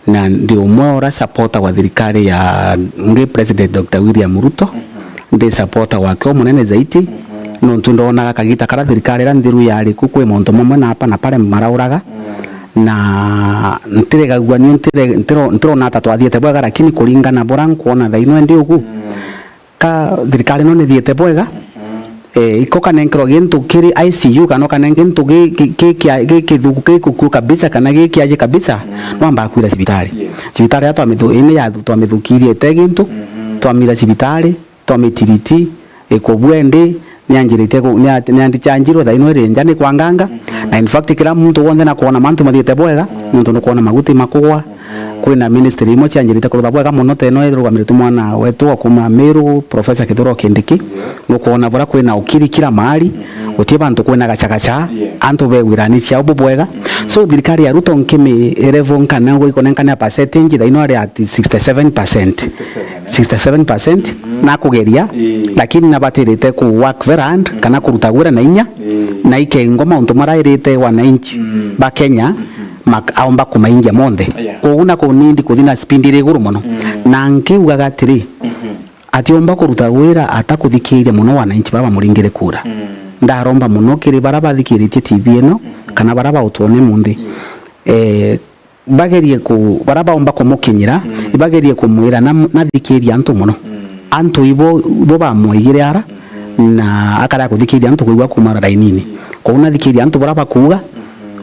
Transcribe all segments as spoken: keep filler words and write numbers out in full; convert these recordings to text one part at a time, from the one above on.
Na ndi umwe ura supporter wa thirikari ya ngi President Doctor William Ruto. Ndi supporter wake umunene zaidi. Nontu ndonaga kagita kara thirikari ira nthiru yari ku, kwi mauntu mamwe na apa na pare marauraga. Na ntiregagua ni ntire-, ntiro-, ntirona ta twathiete bwega, lakini kuringana bura nkwona thaino ndi ugu, ka thirikari no nithiete bwega. Eh, iko kanenkerwa gintu kiri I C U, kana kanenkerwa gintu gi, gi, gi, kia-, gi kithuku, gi kukuu kabisa, kana gi kiaje kabisa, no ambaa kwira cibitari. Yes. Cibitari ya twamithu-, ini ya twamithukirie ite gintu, twamira cibitari, twamitiriti, ikubua ndi, nianjirite ku-, nia-, niandichanjirwe thaino iri nja ni kwa nganga. Na in fact, kira muntu wonthe nakwona mantu mathiite bwega, nontu nukwona maguti makugwa. Kwina ministry imwe cianjirite kurutha bwega mono, ta ino irugamiritwe mwana wetu wa kuma Meru, Professor Kithure Kindiki. Nukwona bura kwina ukiri kila mahali, guti bantu kwina gachagacha, antu begwirani ciao bubwega. So thirikari ya Ruto nkimi level nkana ngwikonenkania percentage thaino ari at sixty-seven percent. Sixty-seven, eh? Sixty-seven percent na kugeria, lakini nabatirite ku work very hard, kana kuruta wira na inya, na ikengwa mauntu marairite wananchi ba Kenya mak-, aomba kumaingia monthe. Yeah. Koguo na kunindi kuthi na speed iri iguru mono. Na nkiugaga atiri, atiomba kuruta wira atakuthikiria mono wananchi baba bamuringire kura. Ndaromba mono kiri bara bathikiritie T V ino, kana bara bautwone munthi. Eh, bagerie ku-, bara baomba kumukinyira, ibagerie kumwira na, nathikiria antu mono. Antu ibo, ibo bamwaigire ara, na akara kuthikiria antu kwigua kuma rainini. Koguo nathikiria antu bara bakuuga,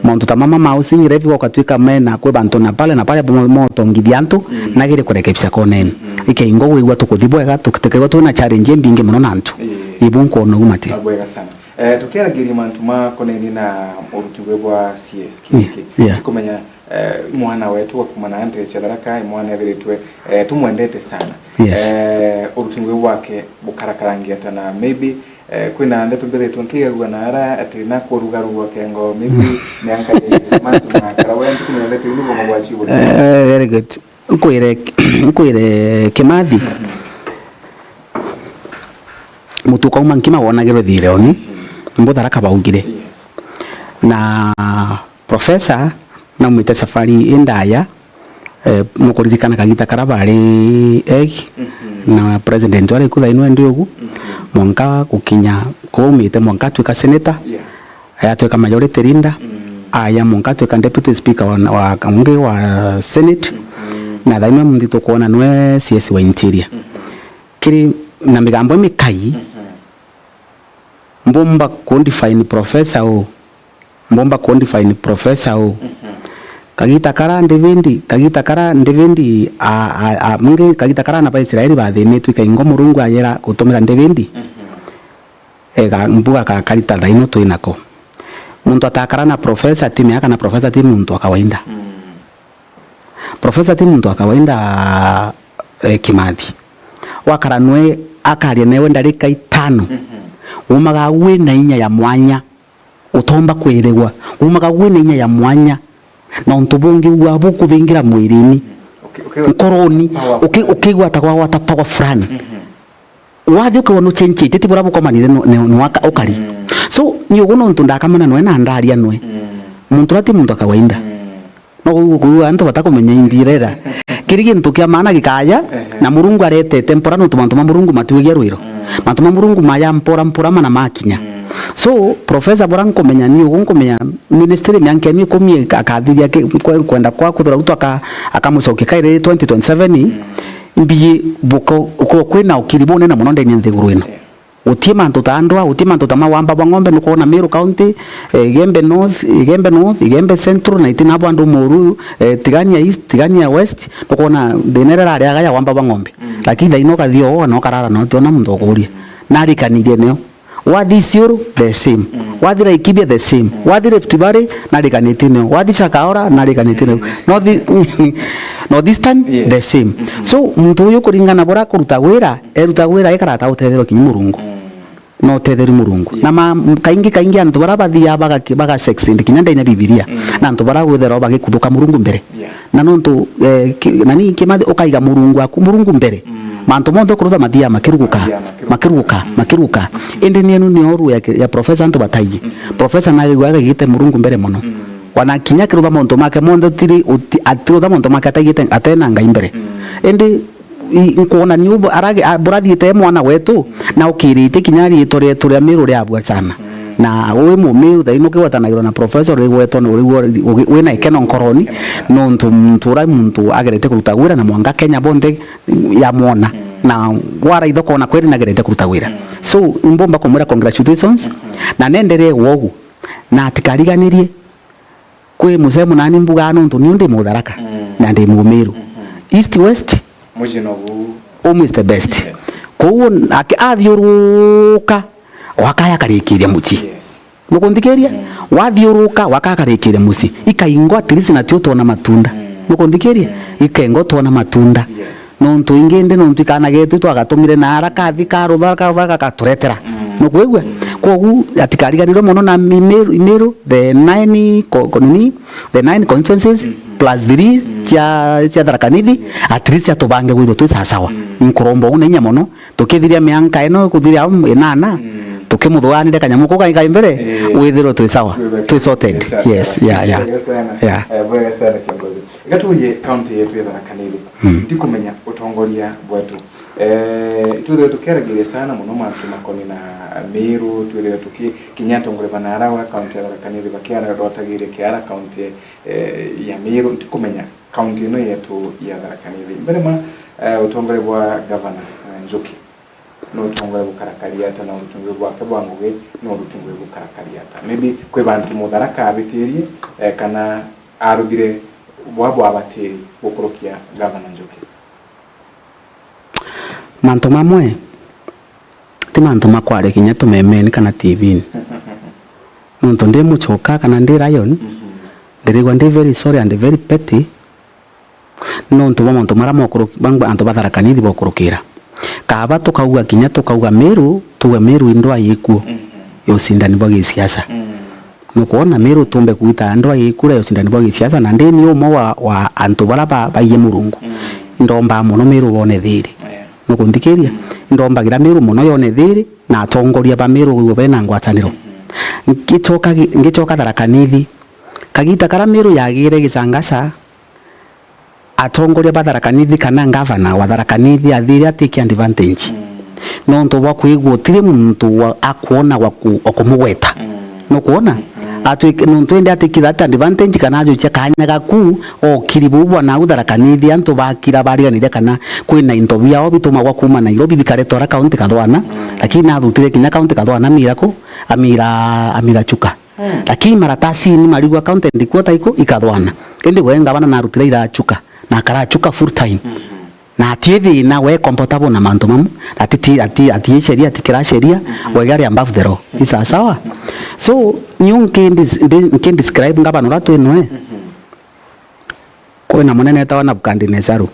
mauntu ta mama ma housing levy gokatwika mena kwi bantu na pale na pale mo-, motongithia antu, nagire kurekebisha koneni. Ikeingo gwigua tukuthi bwega, tuk-, tukegwa twina challenge imbingi mono na antu. Ibu nkwona ugu mati. Ah, bwega sana. Eh, tukiaragiria mantu makonainie na uruti bwe bwa C S Kindiki, yeah, tikumenya, eh, mwana wetu wa kuma na nteche Tharaka, mwana ethiritwe, eh, tumwendete sana. Yes. Eh, uruti bwe bwake bukarakarangia ata na maybe, eh, kwina ndeto mbithiritwe nkigagua na ara ati na kurugarua kengo maybe mianka ya mantu makara we ntuku na ndeto iu ni boma bwa chibo. Eh, very good. Nkwire, nkwire Kimathi, mutu ukauma nkima wonagirwe thireoni, mbuthara kabaugire. Yes. Na professor naumite safari indaya, eh, nukuririkana kagita kara bari egi, na president wari ku thaino endi ugu, mwanka gukinya kuu aumite, mwanka atwika senator. Yeah. Ayatwika majority leader, aya mwanka atwika deputy speaker wa, wa, ungi wa Senate, na thaino munthi tukwona nwe C S wa Interior. Kiri na migambo imikai, mbumba ku define professor u, mbumba ku define professor u. Kagita kara David, kagita kara David, a, a, a, mungi kagita kara ana ba Israeli bathinitwe, ikaingo Murungu ayera gutumira David. Ega, mbuga ka karita thaino twinako. Muntu atakara na professor ti miaka, na professor ti muntu wa kawaida. Professor ti muntu wa kawaida, eh, Kimathi. Wakara nwe akaria newe ndarika itano. Umaga wina inya ya mwanya. Utomba kwirigwa. Umaga wina inya ya mwanya. Na untu bungi ugua bukuthingira mwirini. Uki-, uki-, nkoroni, power uki-, fulani. Ukigwata gwagwata power fulani. Wathi ukigwa nuchenjite, ti bura bukomanire nu-, nu-, nuaka ukari. So, ni ugu nontu ndakamana nwe na ndaria nwe. Muntu uria ti muntu wa kawaida. No kuigua, kuigua antu batakumenya imbirera. Kiri gintu kia maana gikaja, na Murungu aretete mpora nontu mantu ma Murungu matiugia rwiro. Mantu ma Murungu maya mpora mpora mana makinya. So, professor bora nkumenya ni ugu nkumenya ministry mianke ni ikumi akathiria ki-, kwe-, kwenda kwa kuthura Ruto aka-, akamucokia kairi twenty twenty-seven, mbii buko, uko kwina ukiri bunene muno ndeni nthiguru ino. Utie mantu ta ndwa, utie mantu ta mawamba bwa ng'ombe, nukwona Meru County, eh, Igembe North, Igembe North, Igembe Central, na itina bwa andu moru, eh, Tigania East, Tigania West, nukwona thina iria irari aga ya wamba bwa ng'ombe. Lakini thaino ukathio na ukarara na utiona muntu ukuria. Narikanirie nio. Wathi Isiolo, the same. Wathi Laikipia, the same. Wathi Rift Valley, narikanitie nio. Wathi Chakaora, narikanitie nio. North, North Eastern, the same. So, muntu uyu kuringana bura kuruta wira, eruta wira ikarata utetherwa kinya Murungu. No utetherwa Murungu. Na ma, kaingi, kaingi antu bara bathiaga bagaki-, baga succeed kinya ndene Bibilia. Na antu bara witherwa bagikuthuka Murungu mbere. Na nontu, eh, ki-, nani Kimathi ukaiga Murungu waku, Murungu mbere. Mantu monthe ukurutha mathiaga makiruguka, makiruguka, makiruguka. Indi ni enu ni oru ya, ya professor antu bataiji. Professor nagigua agigite Murungu mbere mono. Wana kinya akirutha mauntu make monthe, utiri-, uti-, atirutha mauntu make ataigite, atena Ngai mbere. Indi i-, nkwona ni ubu aragi-, a-, burathiite mwana wetu, na ukirite kinya riitwa rietu ria Miru riabua sana. Na wi Mumiru, thaini ukigwetanagirwa na professor, urigwetwa na urigwa uri-, wina ikeno nkoroni, nontu muntu uria muntu agerete kuruta wira na mwanka Kenya bonthe yamwona. Na waraitha ukona kweri nagerete kuruta wira. So, imbomba kumwira congratulations, na nenderee gwogu, na atikariganirie kwi musemo nani mbugaa nontu niu ndi Mutharaka, na ndi Mumiru. East West, Muji nobu. Home is the best. Yes. Kwou aki-, athiuruka, wakaya akarikiria mucii. Yes. Nukunthikiria? Wathiuruka, wakaya akarikiria mucii. Ikaingwa at least natio twona matunda. Nukunthikiria? Ikaingwa twona matunda. Yes. Nontu ingi ndi nontu ikana getu twagatumire na ara kathi karutha, karutha gakaturetera. Nukwigua? Kwogu atikariganirwe mono na Miru, Miru, the nine co-, co-, nini, the nine constituencies plus three cia, cia Tharaka Nithi, at least atubange gwithwa twi sasawa. Nkuromba ugu na inya mono, tukithiria mianka ino kuthira au inana, tukimuthuranire kanyamu kau kai kai mbere, withirwe twi sawa, twi sorted. Yes, yeah, yeah. Bwega sana. Yeah. Eh, bwega sana kiongozi. Gatuje county yetu ya Tharaka Nithi. Ndikumenya utongoria bwetu. Eh, twithire tukiaragiria sana mono mantu makoni na Miru, twithire tuki-, kinya atongoria ba nara wa county ya Tharaka Nithi bakiarotagire kiara county, eh, ya Miru. Ndikumenya county ino yetu ya Tharaka Nithi. Mbere ma, eh, utongoria bwa Governor, eh, Njuki, no utongoria bukarakari ata, na urutungi bwake bwa ngugi no urutungi bukarakari ata? Maybe kwi bantu Mutharaka abitirie, eh, kana aruthire bwa bwabatiri gukurukia Governor Njuki. Mantu mamwe ti mantu ma kwaria kinya tumemeni kana T V-ni. Nontu ndi muchoka kana ndi lion, ndirigwa ndi very sorry and very petty, nontu bwa mantu mara mokuru-, bang-, antu ba Tharaka Nithi bokurukira. Kaaba tukauga kinya tukauga Miru, tuge Miru i ndwaa yikuo ya ucindani bwa gisiasa. Nukwona, Miru tumbe kwita ndwaa ya ikura ya ucindani bwa gisiasa, na ndi ni umwe wa, wa antu bara ba, baiye Murungu. Ndombaa mono Miru bone thiri. Nukunthikiria? Ndombagira Miru mono yone thiri, na atongoria ba Miru bena ngwataniro. Ngichoka gi-, ngichoka Tharaka Nithi. Kagita kara Miru yagire gicangasa, atongoria ba Tharaka Nithi kana ngavana wa Tharaka Nithi athire atiki advantage. Nontu bwa kwigua utiri muntu wa, akwona wa ku-, wa kumugweta. Nukwona? Atwike, nontu indi atiki that advantage kana ajukia kanya gaku, okiri buu bwa nau Tharaka Nithi, antu bakira bariganire kana kwina into biao bitumagwa kuma Nairobi bikaretwa ara kaunti kathwana, lakini athutire kinya kaunti kathwana amira ku, amira, amira Chuka. Lakini maratasini marigwa county ndikuo taiko ikathwana. Indi we ngavana narutire ira Chuka, na akara Chuka full time. Na ati thina, we comfortable na mantu mamu, ati ti, ati, ati sheria, ati kira sheria, we gari above the law. Ni sawa sawa? So, niu nkindis-, ndi-, nkindescribe ngavana uria twi noe. Kwina munene etawa Nabukadinezaru.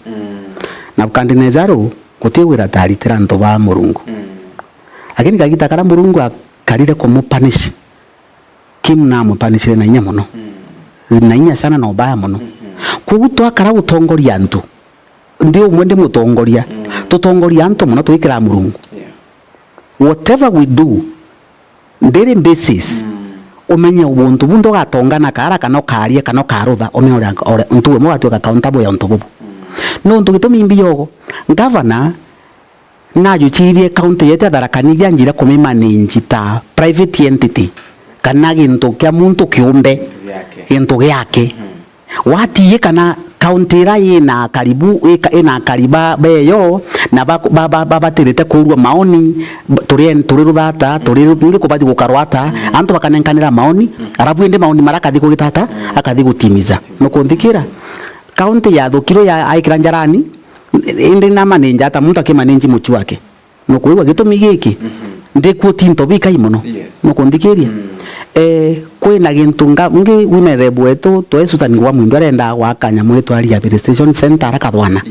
Nabukadinezaru guti wira taritira antu ba Murungu. Lakini kagita kara Murungu akarire kumupunish, Kim namupanishire na inya mono. Na inya sana na ubaya mono. Kogu twakara gutongoria antu, ndi umwe ndi mutongoria, tutongoria antu mono twikira Murungu. Whatever we do, daily basis, umenye untu bunthe ugatongana kaara kana ukaria kana ukarutha, umenye uria, uria, untu umwe ugatuika accountable ya untu bubu. Nontu gitumi mbi yogo, ngavana najuchirie county yetu ya Tharaka Nithi anjire kumimanage ta private entity, kana gintu kia muntu kiumbe, gintu giake. Watiye kana county ira ina karibu, ika-, ina kariba beyo, na ba, ba, ba, ba, batirite kurua maoni, b-, turi, turi ruthata, turi ru-, ningi kubati gukarwa ata, antu bakanenkanira maoni, arabu indi maoni mara akathi kugitata, akathi gutimiza. Nukunthikira? County yathukirwe ya aikira njarani, indi na manage ata muntu akimanage muchu wake. Nukwigua gitumi giki? Ndikuo ti into bikai mono. Nukunthikiria? Eh, kwina gintu nga-, ngi women rep wetu, twe Susan Ngwa Mwindu arenda gwaka nyamu itwa rehabilitation center ara Kathwana.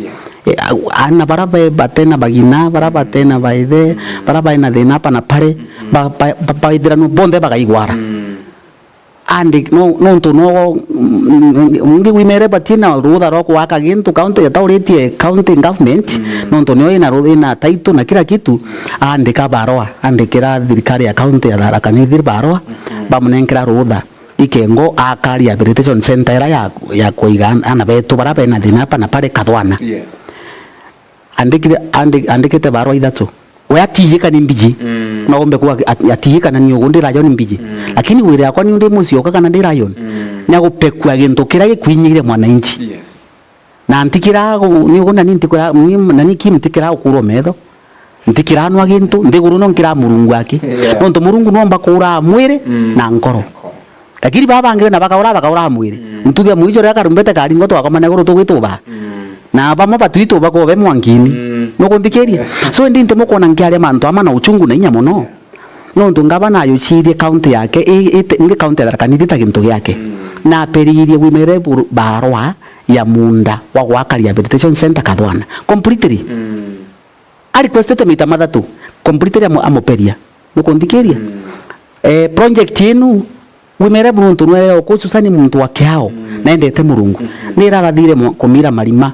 Eh, a-, ana bara be-, batena bagina, bara batena baithe, bara baina thina apa na pare, ba-, ba-, ba-, baithiranua bonthe bagaigwara. Andi no, nontu no, mm, ungi women rep batina rutha rwa gwaka gintu county itauritie county government, nontu nio ina ru-, ina title na kila kitu, andika barua, andikira thirikari ya county ya Tharaka Nithi barua, bamunenkera rutha. Ikengo aaka rehabilitation center ira ya, ya kuiga an-, ana betu bara bena thina apa na pari Kathwana. Yes. Andikire, andi-, andikite barua ithatu. We atiji kana ni mbiji. Mm. No ombe kuga at-, atiji kana ni ugu ndi rayo ni mbiji. Mm. Lakini wira yakwa ni ndi mucii oka kana ndi rayo. Mm. Ni agupekua gintu kiria gikwinyire mwananchi. Yes. Na ntikira gu-, ni ugu na ni ntikira, ni, na ni ki ntikira gukurwa metho. Ntikira nwa gintu, nthiguru no nkira Murungu aki. Yeah. Nontu Murungu nomba kuura mwiri, mm, na nkoro. Nkoro. Lakini baba bangi na bakaura, bakaura mwiri. Mm. Ntuge mwicho ria karumbete karingo twakomana iguru tugwituba. Mm. Na bamwe batwituba kobe mwankini. Mm. Nukunthikiria? Yeah. So, indi ntimukwona nkiaria mantu ama na uchungu na inya mono. Yeah. Nontu ngavana ayucirie kaunti yake, i-, ite-, ngi kaunti ya Tharaka Nithi ta gintu giake. Mm. Na aperiirie wimere bur-, barua ya munda wa gwaka rehabilitation center Kathwana. Completely. Mm. A requestete maita mathatu, completely amu-, amuperia. Nukunthikiria? Mm. Eh, project inu, wimere muntu nwere oku Susan muntu wa kiao, mm, na endete Murungu. Mm-hmm. Nira arathire mu-, kumira marima.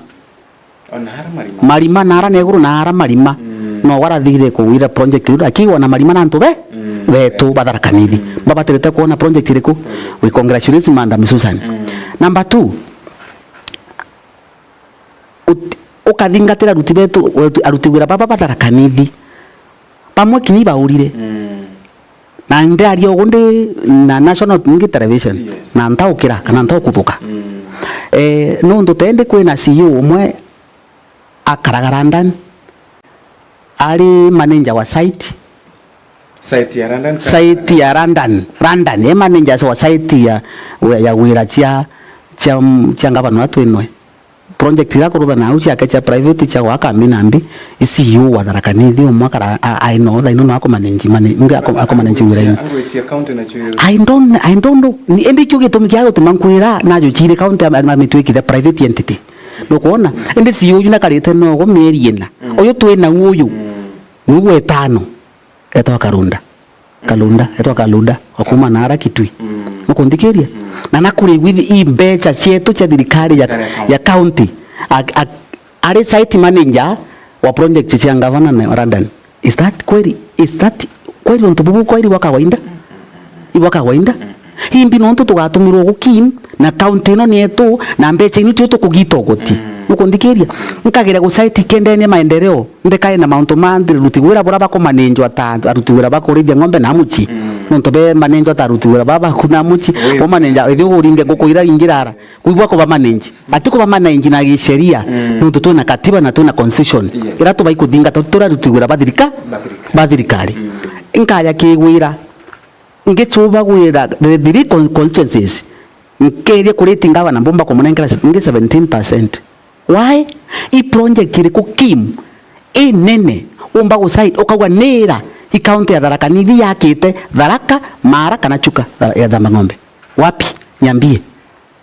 Ona ara marima. Marima na ara neguru na ara marima. Mm. No warathire kuwira project iu, lakini wana marima na antu be, mm, betu ba Tharaka Nithi. Mm. Babatirite kuona project iriku? Project. We congratulations, Madam Susan. Mm. Number two, ut-, ukathingatira aruti betu, aruti wira baba ba Tharaka Nithi. Bamwe kinya ibaurire. Mm. Na ndiaria ugu ndi na national ngi television, yes, na ntaukira kana ntaukuthuka. Mm. Eh, nontu tendi kwina C E O umwe akaraga London, ari manager wa site. Site ya London, site ya London, London, e manager wa site ya, ya wira cia, cia, cia ngavana twinwe. Project ira kurutha na au ciake cia private cia gwaka mbi na mbi, i C E O wa Tharaka Nithi umwe akara, a-, aino thaino no akumanage, mane-, nge aku-, akumanage wira-ini. Angwechia county na chuo. I don't, I don't know. Ni, indi kio gitumi kia gutuma nkwira, najuchire county am-, am-, amitwikire private entity. Nukwona? Indi C E O uyu nakarite nogo mieri ina. Mm. Uyu twina uyu. Mm. Niu wa itano. Etwa Karunda. Kalunda, etwa Kalunda, wa kuuma naara Kitui. Mm. Nukunthikiria? Mm. Na nakurigwithia i mbecha cietu cia thirikari ya, ya county. Ya county. A, a, ari site manager wa project cia ngavana na London. Is that kweli? Is that kweli untu bubu kweli bwa kawaida? I bwa kawaida? Imbi nontu tugatumirwo guki na county ino ni yetu na mbecha inu tio tukugita uguti. Mm. Nukunthikiria? Nkagera gu site kendene maendeleo. Ndikae na mauntu ma nthi ruti wira bura bakumanenjwa ta aruti wira bakurithia ng'ombe na muchi. Mm. Nontu be manenjwa ta aruti wira baba kuna muchi. Ui. Bo manenja, ithi uringe nguku ira ingirara. Kwigua kuba manenji. Ati kuba manenji na gisheria. Mm. Nontu twina katiba na twina constitution. Yes. Ira tubai kuthingata turi aruti wira ba thirika-, ba thirikari. Ba thirikari. Mm. Nkaya kigwira. Ngichuba gwira the three con-, constituencies. Nkeria kuriti ngavana mbumba kumunengera se-, ngi seventeen percent. Why? I project iriku kim inene umba gucide ukauga nira i county ya Tharaka Nithi yakite Tharaka, Mara kana Chuka ya Thamba Ng'ombe? Wapi? Niambie.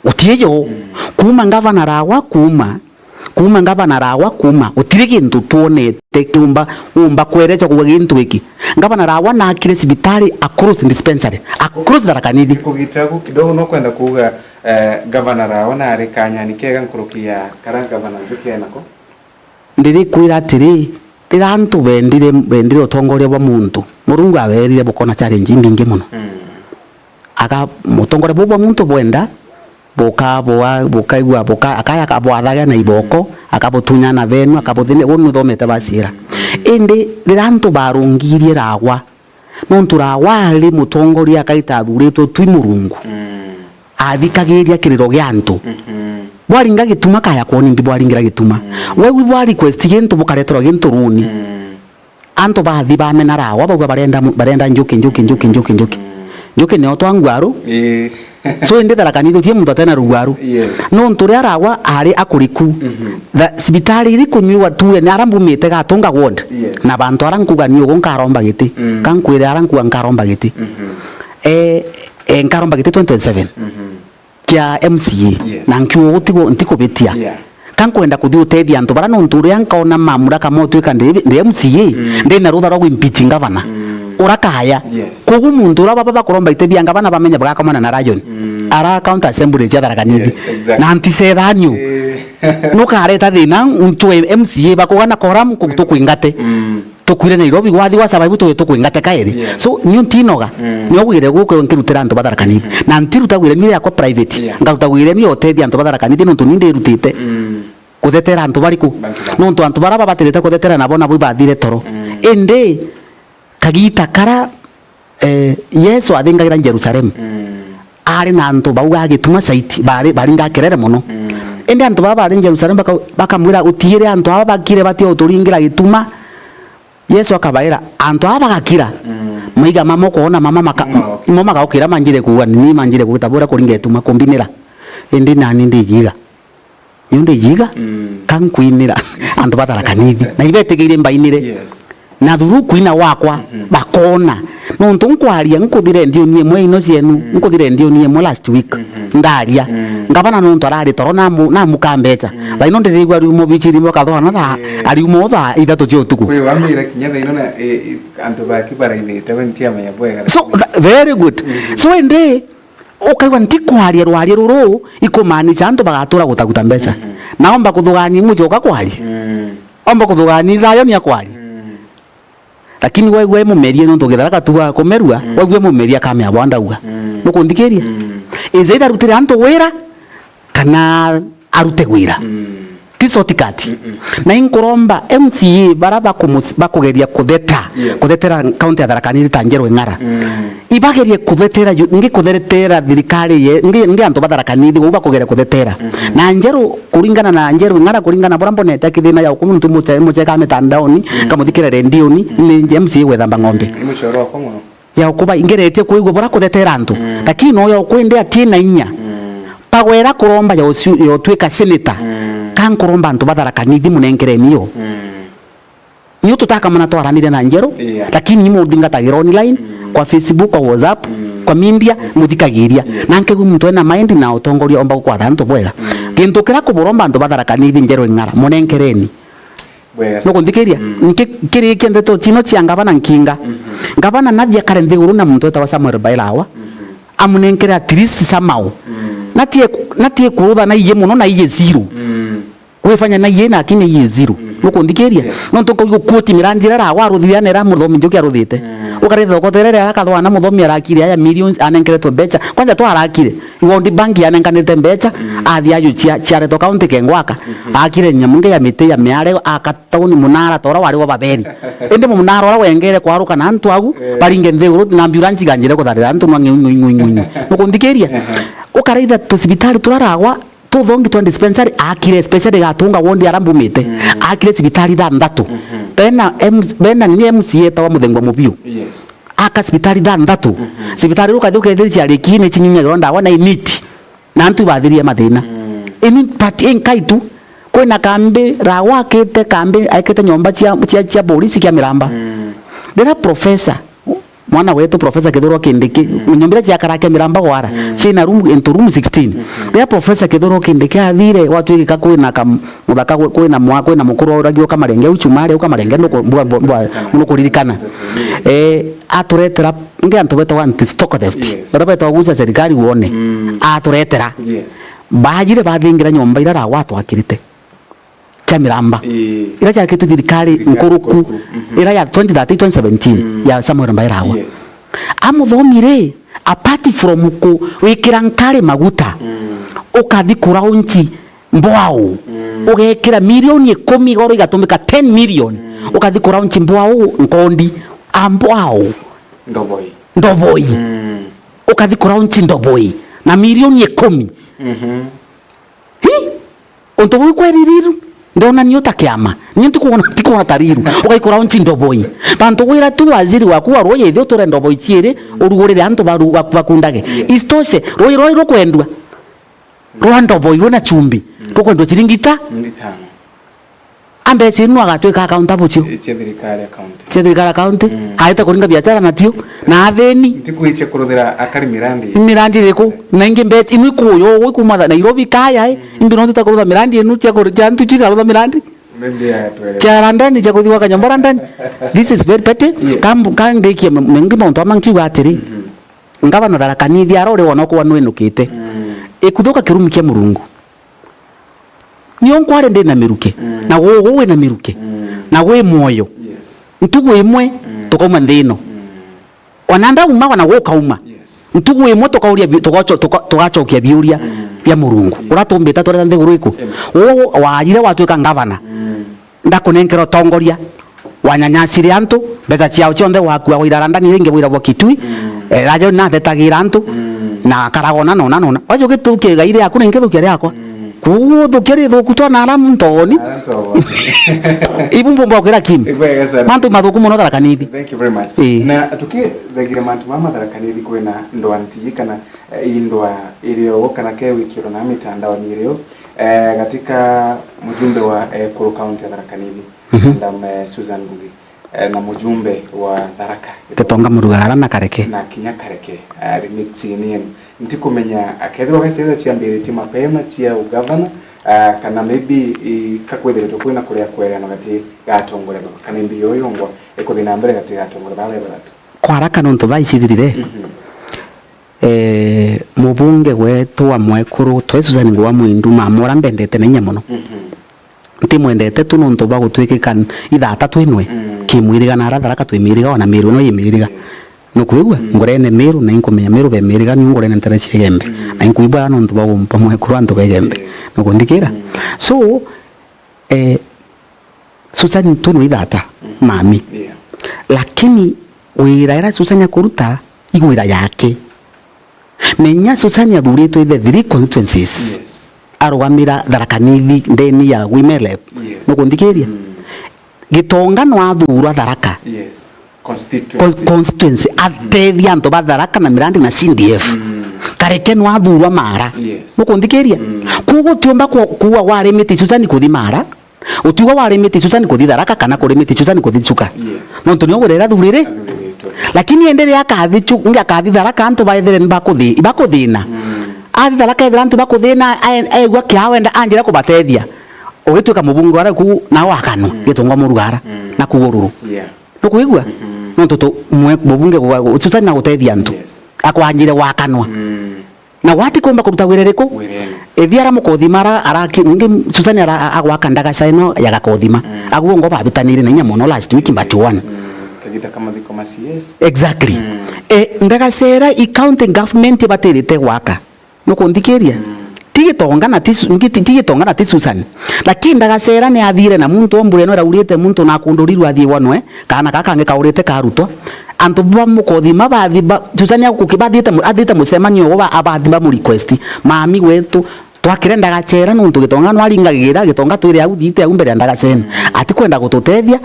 Gutiri yo. Mm. Kuuma ngavana rawa, kuuma, kuuma ngavana rawa, kuuma, gutiri gintu twonete kiumba, umba kwerecha kuuga gintu giki. Ngavana rawa naakire cibitari across dispensary, across Tharaka Nithi. Kugita gu kidogo, no kwenda kuuga, eh, ngavana rawa naari kanyani kega nkuruki ya kara ngavana Njuki enako? Ndirikwira atiri, riria antu bendire, bendire utongoria bwa muntu, Murungu abeerire bukona challenge imbingi mono. Mm. Aka-, mutongoria buu bwa muntu bwenda, buka-, bua-, bukaigua, buka-, akaya akabwathagia na iboko, akabutunya na benu, akabuthinia, uu nuthomete baciira. Indi riria antu barungirie rawa, nontu rawa ari mutongoria akaita athuritwe twi Murungu. Mm. Athikagiria kiriro gia antu. Mhm. Bwaringa gituma kaya kwoni mbi bwaringira gituma. Mm. Weu bwa request gintu bukareterwa gintu runi. Mm. Antu bathi bamena rawa bauga barenda mu-, barenda Njuki, Njuki, Njuki, Njuki, Njuki. Mm. Njuki nio twa ngwaru. Ii. So indi Tharaka Nithi tutie muntu atena rugwaru. Yes. Nontu ria rawa ari akuriku. Mhm. Tha-, cibitari iri kunywiwa tuwe ni ara mbumite Gatunga ward. Yes. Na bantu ara nkuga ni ugu nkaromba giti. Mm. Kankwire ara nkuga nkaromba giti. Mhm. Eh, eh, nkaromba giti twenty twenty-seven. Mhm. Kia M C A. Yes. Na nkiuga gutigo, ntikubitia. Yeah. Ka nkwenda kuthi utethia antu bara nontu uria nkona mamura kama utwika ndi, ndi M C A, mm, ndina rutha rwa gwimpeach ngavana. Mm. Urakaya. Yes. Kogu muntu uria baba bakuromba ite bia ngavana bamenya bagakomana na Rajon. Mm. Ara county assembly cia Tharaka Nithi. Yes, exactly. Na nticethanio. Eh. Nukareta thina, ntwe M C A bakugana koram ku-, tukwingate. Mm. Tukwire Nairobi, wathi wa survive tuwe tukwingate kairi. Yes. So, niu ntinoga. Mm. Nio gwire guku nkirutira antu ba Tharaka Nithi. Mm-hmm. Na ntiruta wira ni yakwa private. Yeah. Ngaruta wira ni utethia antu ba Tharaka Nithi nontu ni ndirutite. Mm. Kuthetera antu bariku? Bantu ba- Nontu antu bara babatirite kuthetera nabo nabo ibathire toro. Mm. Indi, kagita kara, eh, Yesu athingagira Jerusalemu, mm, ari na antu bau a gituma saiti, bari, baringa kerere mono. Mm. Indi antu baba bari Jerusalemu baka-, bakamwira, "Utiire antu aba bakire batia uturingira gituma." Yesu akabaira, "Antu aba bagakira, mm, maiga mamo koona mama maka-, mm, mo magaukira manjire kuuga, ni manjire kugitabura kuringa gituma kumbinira. Indi nani ndijiga." Niu ndijiga, mm, ka nkwinira antu ba Tharaka Nithi. Na ibetigiire mbainire. Yes. Na through kwina wakwa, mm-hmm, bakoona. Nontu nkwaria, nkuthire ndioni imwe ino cienu, mm, nkuthire ndioni imwe last week, mm-hmm, ndaria. Mm. Ngavana nontu arari toro namu-, namuka mbecha. Mm. Thaino ndirigua ariuma obichiri bakathona thaa, eh, ariuma o thaa ithatu cia utuku. Kwi wamira kinya thaino na, eh, eh, antu baki baraithite, we ntiamenya bwega. So, th-, very good. Mm-hmm. So, indi, ukaigua ntikwaria rwaria ruru, ikumaanisha antu bagatura gutaguta mbeca. Mm. Na omba kuthugania mucoka kwaria. Mm. Omba kuthugania thayo ni akwaria. Mm. Lakini waigua imumerie nontu githara gatuga kumerua, mm, waigua imumerie akamea bwa ndauga. Mm. Nukundhikiria? Mm. Is either arutire antu wira, kana arute wira. Mm. Ti shortcut. Mm-mm. Na inkuromba M C A bara bakumus-, bakugeria kutheta, yes, kuthetera kaunti ya Tharaka Nithi ta Njeru Ing'ara. Mm. Ibagerie kuthetera ju-, ngi kuthetera thirikari ye, ngi, ngi antu ba Tharaka Nithi gou bakugeria kuthetera. Mm-hmm. Na Njeru, kuringana na Njeru Ing'ara, kuringana bura mbonete akithina ya uku muntu muche-, mucheka mitandaoni, mm, kamuthikira rendioni, mm, ni M C A gwethamba ng'ombe. Mm, ni muchoro wakwa mono. Ya ukuba ingeretie kwigua bura kuthetera antu. Mm. Lakini no ya ukwende atie na inya. Mm. Pagwera kuromba ya ucio, ya utwika senator. Mm. Ka nkuromba antu ba Tharaka Nithi munenkereni yo. Mm. Niu tutakamana twaranire na Njeru, yeah, lakini imuthingatagirwa online, mm, kwa Facebook, kwa WhatsApp, mm, kwa media, mm, muthikagiria. Yeah. Na nkegua muntu ena mind na utongoria omba gukwatha antu bwega. Mm. Gintu kiria kuburomba antu ba Tharaka Nithi Njeru Ing'ara, munenkereni. Bwega. Nukunthikiria? Mm. Nki-, nkirikia ndeto chino cia ngavana nkinga. Mm-hmm. Ngavana nathi akare nthiguru na muntu etagwa Samuel Bairawa. Mm-hmm. Amunenkere at least somehow. Mm. Natie ku-, natie kurutha na iye mono na iye zero. Mm. Gwifanya na iye na lakini iye zero. Mm-hmm. Nukunthikiria? Yes. Nontu nkauga ukuoti mirandi iria Rawa aruthire anera muthomi njuki aruthite. Mm. Ukaretha ukoterere akathwana muthomi arakire aya millions anenkeretwe mbecha. Kwanja twarakire. World Bank yanenkanite mbecha, mm, athi ayu cia, ciaretwa kaunti kengwaka, mhm, akire nyamu nge ya miti ya miare, aka tauni munara ta uria wari wa Babeli. Indi munara uria wengere kwaruka na antu au, eh, baringe nthiguru, na ambulance iganjire kutharira antu nwa ng'ing'u, ng'ing'u, ng'ing'u. Nukunthikiria? Ehe. Ukaraitha tusibitari turia Rawa, tuthongi twa dispensary, akire especially Gatunga ward aria mbumite, mm, akire cibitari thanthatu. Mhm. Bena M-, bena nini M C A etagwa Muthengwa Mubiu. Yes. Aka cibitari thanthatu. Mhm. Cibitari iu ukathi ukethira ciarikini cinyunyagirwa ndawa na imiti. Na antu ibathirie mathina. Mm. Ini but inkai tu. Kwina kambi, Rawa akite kambi, aikite nyomba cia, cia, cia polisi kia Miramba. Mm. Riria professor, mwana wetu Professor Kithurwa Kindiki, mm, nyomba iria ciakara kia Miramba gwara, mm, ciina room, into room sixteen. Mm-hmm. Riria Professor Kithurwa Kindiki athire, gwatwikika kwina kam-, muthaka gwe-, kwina mwa-, kwina mukuru uragio Kamarenge, au Chumari, au Kamarenge, nuku-, mbwa-, mbwa-, mbwa-, nukuririkana. Eh, aturetera, nge antu betagwa anti stock theft. Yes. Baria betagwa gucia serikali wone. Mm. Aturetera. Yes. Baajire bathingira nyomba iria Rawa atwakirite. Kia Miramba. Ii. Iria ciakitwe thirikari nkuruku. Thirikari nkuruku. Mhm. Iria ya twenty thirteen, twenty seventeen, mm, ya Samuel Mbairawa. Yes. Amuthomi ri, apart from ku-, wikira nkari maguta, mm, ukathi kuraunchi mbwau, mm, ugekira milioni ikumi goro igatumika ten million, mm, ukathi kuraunchi mbwau nkondi, a mbwau. Ndoboi. Ndoboi. Mm. Ukathi kuraunchi ndoboi na milioni ikumi. Mhm. Hi? Untu buu kweririru, ndona ni uta kiama. Ni ntikwona, tikwona ta riru. Ugaikura unchi ndoboi. Bantu gwira tu waziri waku wa ruuji, ithi uture ndoboi ciiri, urugurire antu baru-, baku-, bakundage. Yes. Isitoshe, ruuji rwai rukwendua rwa ndoboi rwina chumbi, mm, rukwendua chiringi ita? Itano. A mbeca inu agatwika accountable cio? Cia thirikari account. Cia thirikari account? Mm. Aete kuringa biashara natio? Na athini? Ntiku icia kuruthira akari mirandi. Mirandi iriku? Na ingi mbeca inu ikuuya ugu ikuma tha-, Nairobi kaya, eh? Mm. Imbi no ntita kurutha mirandi inu cia kuru-, cia antu cia karutha mirandi? Maybe ya twelve. Cia London, cia kuthi gwaka nyomba London? This is very petty. Yes. Kam-, kangikie m-, mengi mauntu ama nkiuga atiri, mm-hmm, ngavana Tharaka Nithi ara uri wona kwa nwinukite. Mm. Ikuthuka kirumi kia Murungu. Nio nkware ndi na miruke, mm, na gugu wi na miruke, mm, na gwi mwoyo. Yes. Ntugu imwe, mm, tukauma nthi ino. Mm. Ona ndauma, ona gukauma. Yes. Ntugu imwe tukauria bi-, tugacho-, tuka-, tugacokia biuria, mm, bia Murungu. Yes. Uratumbite twari nthiguru iku? Amen. Uu warire watwika ngavana. Mm. Ndakunenkera utongoria, wanyanyasire antu, mbeca ciao cionthe wakua wairara ndani ringi wira bwa Kitui, mm, eh, raja natetagira antu, mm, na akaraga ona nona nona. Wacha ugithukia igai riaku na ingithukia riakwa. Mm. Kuguo uthukia rithuku twa na ara ntoni. Ara ntoni. Ibu mbumba ukira Kim. Ibwega sana. Mantu mathuku muno Tharaka Nithi. Thank you very much. Ii. Na tukithegire mantu ma Tharaka Nithi kwina ndwaa ntiji kana, eh, indwa irio kana kewikiro na mitandaoni irio, eh, gatika mujumbe wa, eh, Ekuru County ya Tharaka Nithi, mhm, Madam, eh, Susan Ngugi, eh, na mujumbe wa Tharaka, Gitonga Murugara na Kareke. Na kinya Kareke, eh, remix ini yenu. Ntikumenya akethirwa gacetha ciambiritie mapema cia ugavana, ah, kana maybe, i, kakwithiritwe kwina kuria kwereana gati ga atongoria baba, kana imbi yo yongwa ikuthi na mbere gati ga atongoria baba bathatu. Kwa haraka nontu thaa ici ithirire, mhm. Eh, mubunge wetu wa Mwekuru, twe Susan Ngugi wa Mwindu, mama uria mbendete na inya mono. Mhm. Ntimwendete tu nontu bwa gutwikika ithata twinwe. Mm. Kimwiriga na ara Tharaka twi miriga, ona Miru ino yi miriga. Yes. Nukwigua? Mm. Ngurene Miru, na inkumenya Miru be miriga, ni ngurene ntere cia Igembe. Mm. Na inkwigua ara nontu bwa gumpa Mwekuru antu ba Igembe. Yes. Nukunthikira? Mm. So, eh, Susan, twinwe ithata, mm, mami. Yeah. Lakini wira ira Susan akuruta, i wira yake. Menya Susan athuritwe the three constituencies. Yes. Arugamira Tharaka Nithi ndeni ya Women Rep. Yes. Nukunthikiria? Mm. Gitonga no athurwa Tharaka. Yes. Constituency. Con-, constituency. Mm. Atethia antu ba Tharaka na mirandi na C D F. Mm. Kareke no athurwa Mara. Yes. Nukunthikiria? Mm. Kuguo utiumba ku-, kuuga warimite Susan kuthi Mara. Utiuga warimite Susan kuthi Tharaka kana kurimite Susan kuthi Chuka. Yes. Nontu nio wira irathurire. Athuriritwe. Lakini indi riria akathi Chu-, ngi akathi Tharaka antu baethire ni bakuthi-, ibakuthina. Mm. Athi Tharaka ethira antu bakuthina, ae-, aigua kiao enda anjire kubatethia. Ugituika mubunge wa riu kuu na wakanwa, mm, Gitonga Murugara, mm, na kugururu. Yeah. Nukwigua? Mm-hmm. Nontu tu-, mwe-, mubunge wa, Susan na gutethia antu. Yes. Akwanjire wakanwa. Mm. Na wati kumba kuruta wira iriku? Wira ino. Ithi ara mukothima ara, ara ki-, ngi Susan ara, a-, agwaka ndagaca ino ya gakothima. Mm. Aguo ngo babitanire na inya mono last week but one. Mm. Kagita ka mathiko ma C S. Exactly. Mm. Eh, ndagaca ira i county government ibatirite gwaka. Nukunthikiria? Mm. Ti Gitonga na ti Su-, ngi ti, ti Gitonga na ti Susan. Lakini ndagaca ira ni athire na muntu ombure no raurite muntu na kundurirwa athie wanwe. Kaana gaka kangi kaurite karutwa. Antu ba mukothima bathi ba, Susan akuki bathiite mu-, athiite mucemanio ugu ba, abathi ba mu request. Mami wetu, twakire ndagaca ira nontu Gitonga nwaringagira, Gitonga twire au thiite au mbere ya ndagaca ino. Atikwenda gututethia,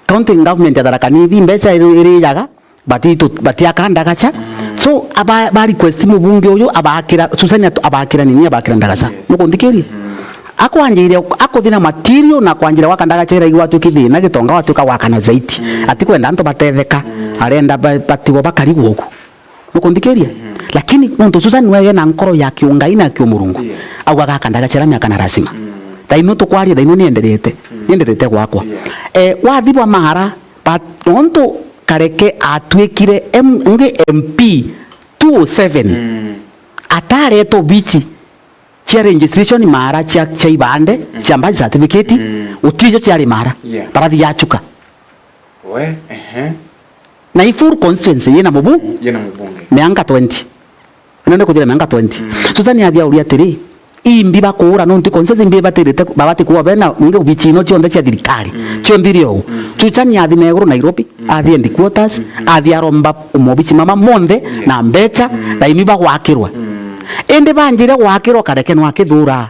county government ya Tharaka Nithi mbeca iri-, irijaga, batitu-, batiaka ndagaca. Mm. So, aba, ba request mubunge uyu, abakira, Susan atu-, abakira nini, abakira ndagaca. Yes. Nukunthikiria? Mm. Akwanjire, akuthi na material na kwanjire gwaka ndagaca ira igwatuika thina, Gitonga watuika wakana zaidi. Mm. Atikwenda antu batetheka, mm, arenda ba-, batigwo bakarigwo ugu. Nukunthikiria? Mm. Lakini nontu Susan niwe ena nkoro ya kiungai na kiumurungu, yes, auga gaka ndagaca ira miaka na lazima. Mm. Thaino tukwaria, thaino nienderete. Mm. Nienderete gwakwa. Yeah. Eh, wathi bwa Mara, but nontu Kareke atwikire M-, ngi M P two oh seven, mm, ataretwo bichi cia registration Mara cia, cia ibande, mm, cia birth certificate, mm, utijo ciari Mara. Yeah. Barathi ya Chuka. We, ehe. Na i full constituency yina mubu-, yina mubunge. Mianka twenty. Ino ndi kuthira mianka twenty. Mm. Susan athi auria atiri, imbi bakuura nontu constituency imbi batirite, babati kuwa bena ngi bichi ino cionthe cia thirikari. Mm. Cionthe iri ou. Mm. Susan athi na iguru Nairobi, mm, athi headquarters, mm-hmm, athi aromba mobici mama monthe, yes, na mbeca, mm, na imi bagwakirwa. Mm. Indi banjire gwakirwa Kareke no akithura.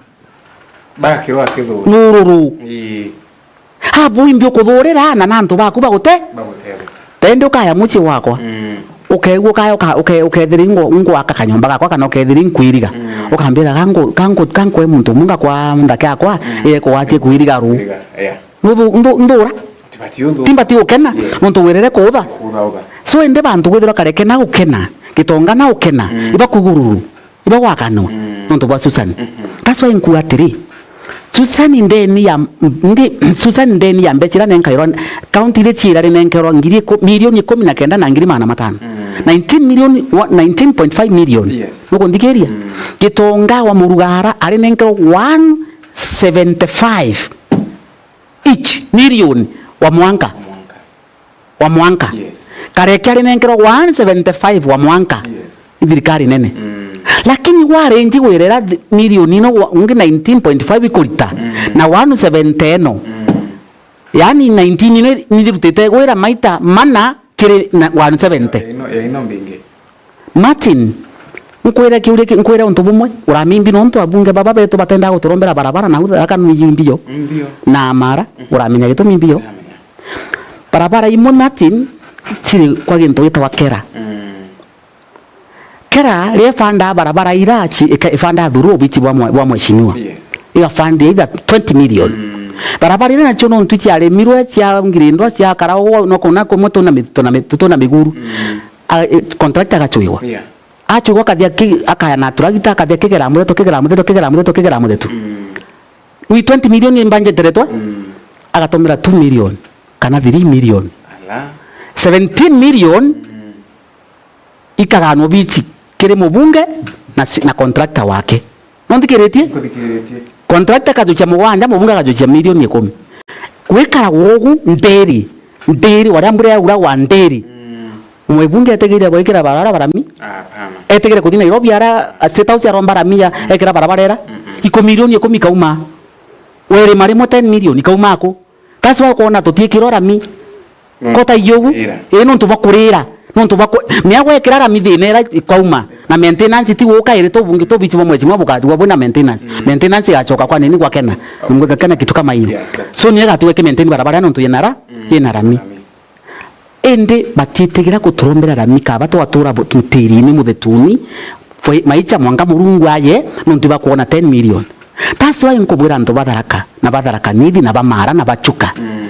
Bakirwa akithura. Nururu. Ii. Abu imbi ukuthurira na, na antu baku bagute? Bagutetheka. Tendi ukaya mucii wakwa. Mm. Ukeigua ukaya uka-, uke-, ukethira ingo-, ngwaka kanyomba gakwa kana ukethira inkwiriga. Mm. Ukambira, "Ganku-, ganku-, gankwe muntu umwe ngakwa ndaki yakwa, mm, ire kugwatie kwiriga ru." Kwiriga, yeah. Nuthu-, nthu-, nthura? Tibati uthu-, timbati ukena, yes, nontu wirere kuutha. Kuutha utha. So, indi bantu kwithirwa Kareke na ukena, Gitonga na ukena, mm, ibakugururu. Iba gwakanwa, mm, nontu bwa Susan. Mhm. That's why nkuuga atiri, Susan ndeni ya, ngi, Susan ndeni ya mbeca iria nenkairwa, county iria ciira rinenkerwa ngiri iku-, milioni ikumi na kenda na ngiri magana matano. Mm. Nineteen million, wa-, nineteen point five million. Yes. Nukunthikiria? Mm. Gitonga wa Murugara arinenkerwa one seventy-five each million wa mwanka. Mwanka. wa mwanka. Yes. Karekia rinenkerwa one seventy-five wa mwanka. Yes. Thirikari nene. Mm. Lakini warenji gwirira thi-, milioni ino wa-, ungi nineteen point five ikurita, mm, na one seventy ino. Mm. Yaani nineteen ino nirutite gwira maita mana kiri na one seventy. Ya ino, ya ino mbingi. Martin, nkwire kiuria ki-, nkwire untu bumwe, uramimbi nontu abunge baba betu batendaa guturombera barabara na utha aka nwi mbio. Mbio. Na mara, mm, uramenya gitumi mbio. Ndamenya. Barabara imwe, Martin, ciri kwa gintu gitagwa KeRRA. Mm. KeRRA riria ifandaa barabara ira ci-, ika-, ifandaa through obici bwa mwe-, bwa mheshimiwa. Yes. Igafandia either twenty million. Mm. Barabara iria nacio nontu ciaremirwe, ciangirindwa, ciakara ugwo, no kuna kumwe tuna mi-, tuna mi-, tuna miguru. Mm. A, e, contractor agacwigwa. Yeah. Acwigwa akathia ki-, akaya na turagita, akathia kigera mutheto, kigera mutheto, kigera mutheto, kigera mutheto. Mm. Wi twenty million imbanjeteretwe, mm, agatumira two million kana three million. Ala. Seventeen million, mm, ikaganwa bici kiri mubunge na si-, na contractor wake. Nonthikiritie? Nkuthikiritie. Contractor akajukia mugwanja, mubunge akajukia milioni ikumi. Gwikara gugu ndiri, ndiri, waria mbura yauragwa ndiri. Mm. Mwebunge etigire gwikira barabara barami? Hapana. Etigire kuthi Nairobi ara State House aromba rami ya, mm, ekira barabara era? Mm-mm. Iko milioni ikumi kauma. Werima rimwe ten million kauma aku? That's why ukoona tutiikirwa rami. Mm. Kota iugu. Ira. Ii, nontu bwa kurira. Nontu bwa ku-, mea gwekira rami thina ira ikauma. Na maintenance ti guka iri tubungi tubici bwa mwezi mwa bukathua bwina maintenance. Mm. Maintenance igacoka kwa nini gwakena. Mgakena kitu kama hiyo. Yeah, exactly. So ni egatiwe ki maintain barabara nontu yina ra-, mm, yina rami. Rami. Indi batiitigira guturombera rami kaba twatura bu-, mutirini muthetuni, fwe-, maicha mwanka Murungu aye, nontu bakwona ten million. That's why nkubwira antu ba Tharaka, na ba Tharaka Nithi, na ba Mara, na ba Chuka. Mm.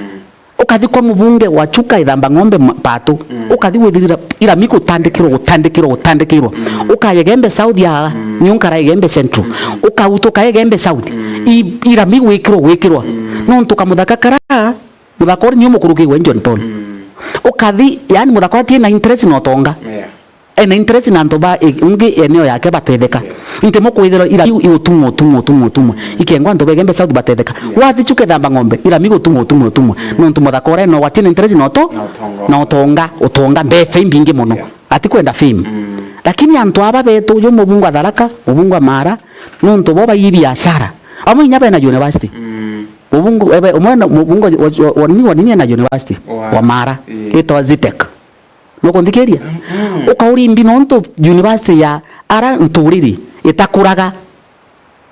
Ukathi kwa mubunge wa Chuka Ithamba Ng'ombe ma-, Patu. Mm. Ukathi withirira irami gutandikirwa, gutandikirwa, gutandikirwa. Mm. Ukaya Igembe South ya, mm, ni unkara Igembe Central. Mm. Ukautuka Igembe South. Mm. I-, irami gwikirwa, gwikirwa. Mm. Nontu kamuthaka kara, muthaka uri ni umukurukirwe John Paul. Mm. Ukathi, yani muthaka uri ena interest na utonga. Yeah. Ena interest na antu ba, i-, ungi eneo yake batetheka. Yes. Nti mukwithirwa ira iu, iu utumwa, utumwa, utumwa, utumwa. Ikengwa antu ba Igembe South batetheka. Yeah. Wathi Chuka Ithamba Ng'ombe, irami gutumwa, utumwa, utumwa. Mm. Nontu muthaka uri no watina interest na uto-, na utonga. Na utonga, utonga mbeca imbingi muno. Yeah. Atikwenda fame. Mm. Lakini antu aba betu, uju mubungu wa Tharaka, mubungu wa Mara, nontu bo bai biashara. Amwe inya bena university. Mm. Mubungu, ebe, umwe na, mubungu wa, wa, wa, wa nini, wa nini ena university? Wa, wa Mara. Ii. Itwa Zitek. Nukunthikiria? Mm-mm. Ukauria imbi nontu university ya ara nturiri itakuraga.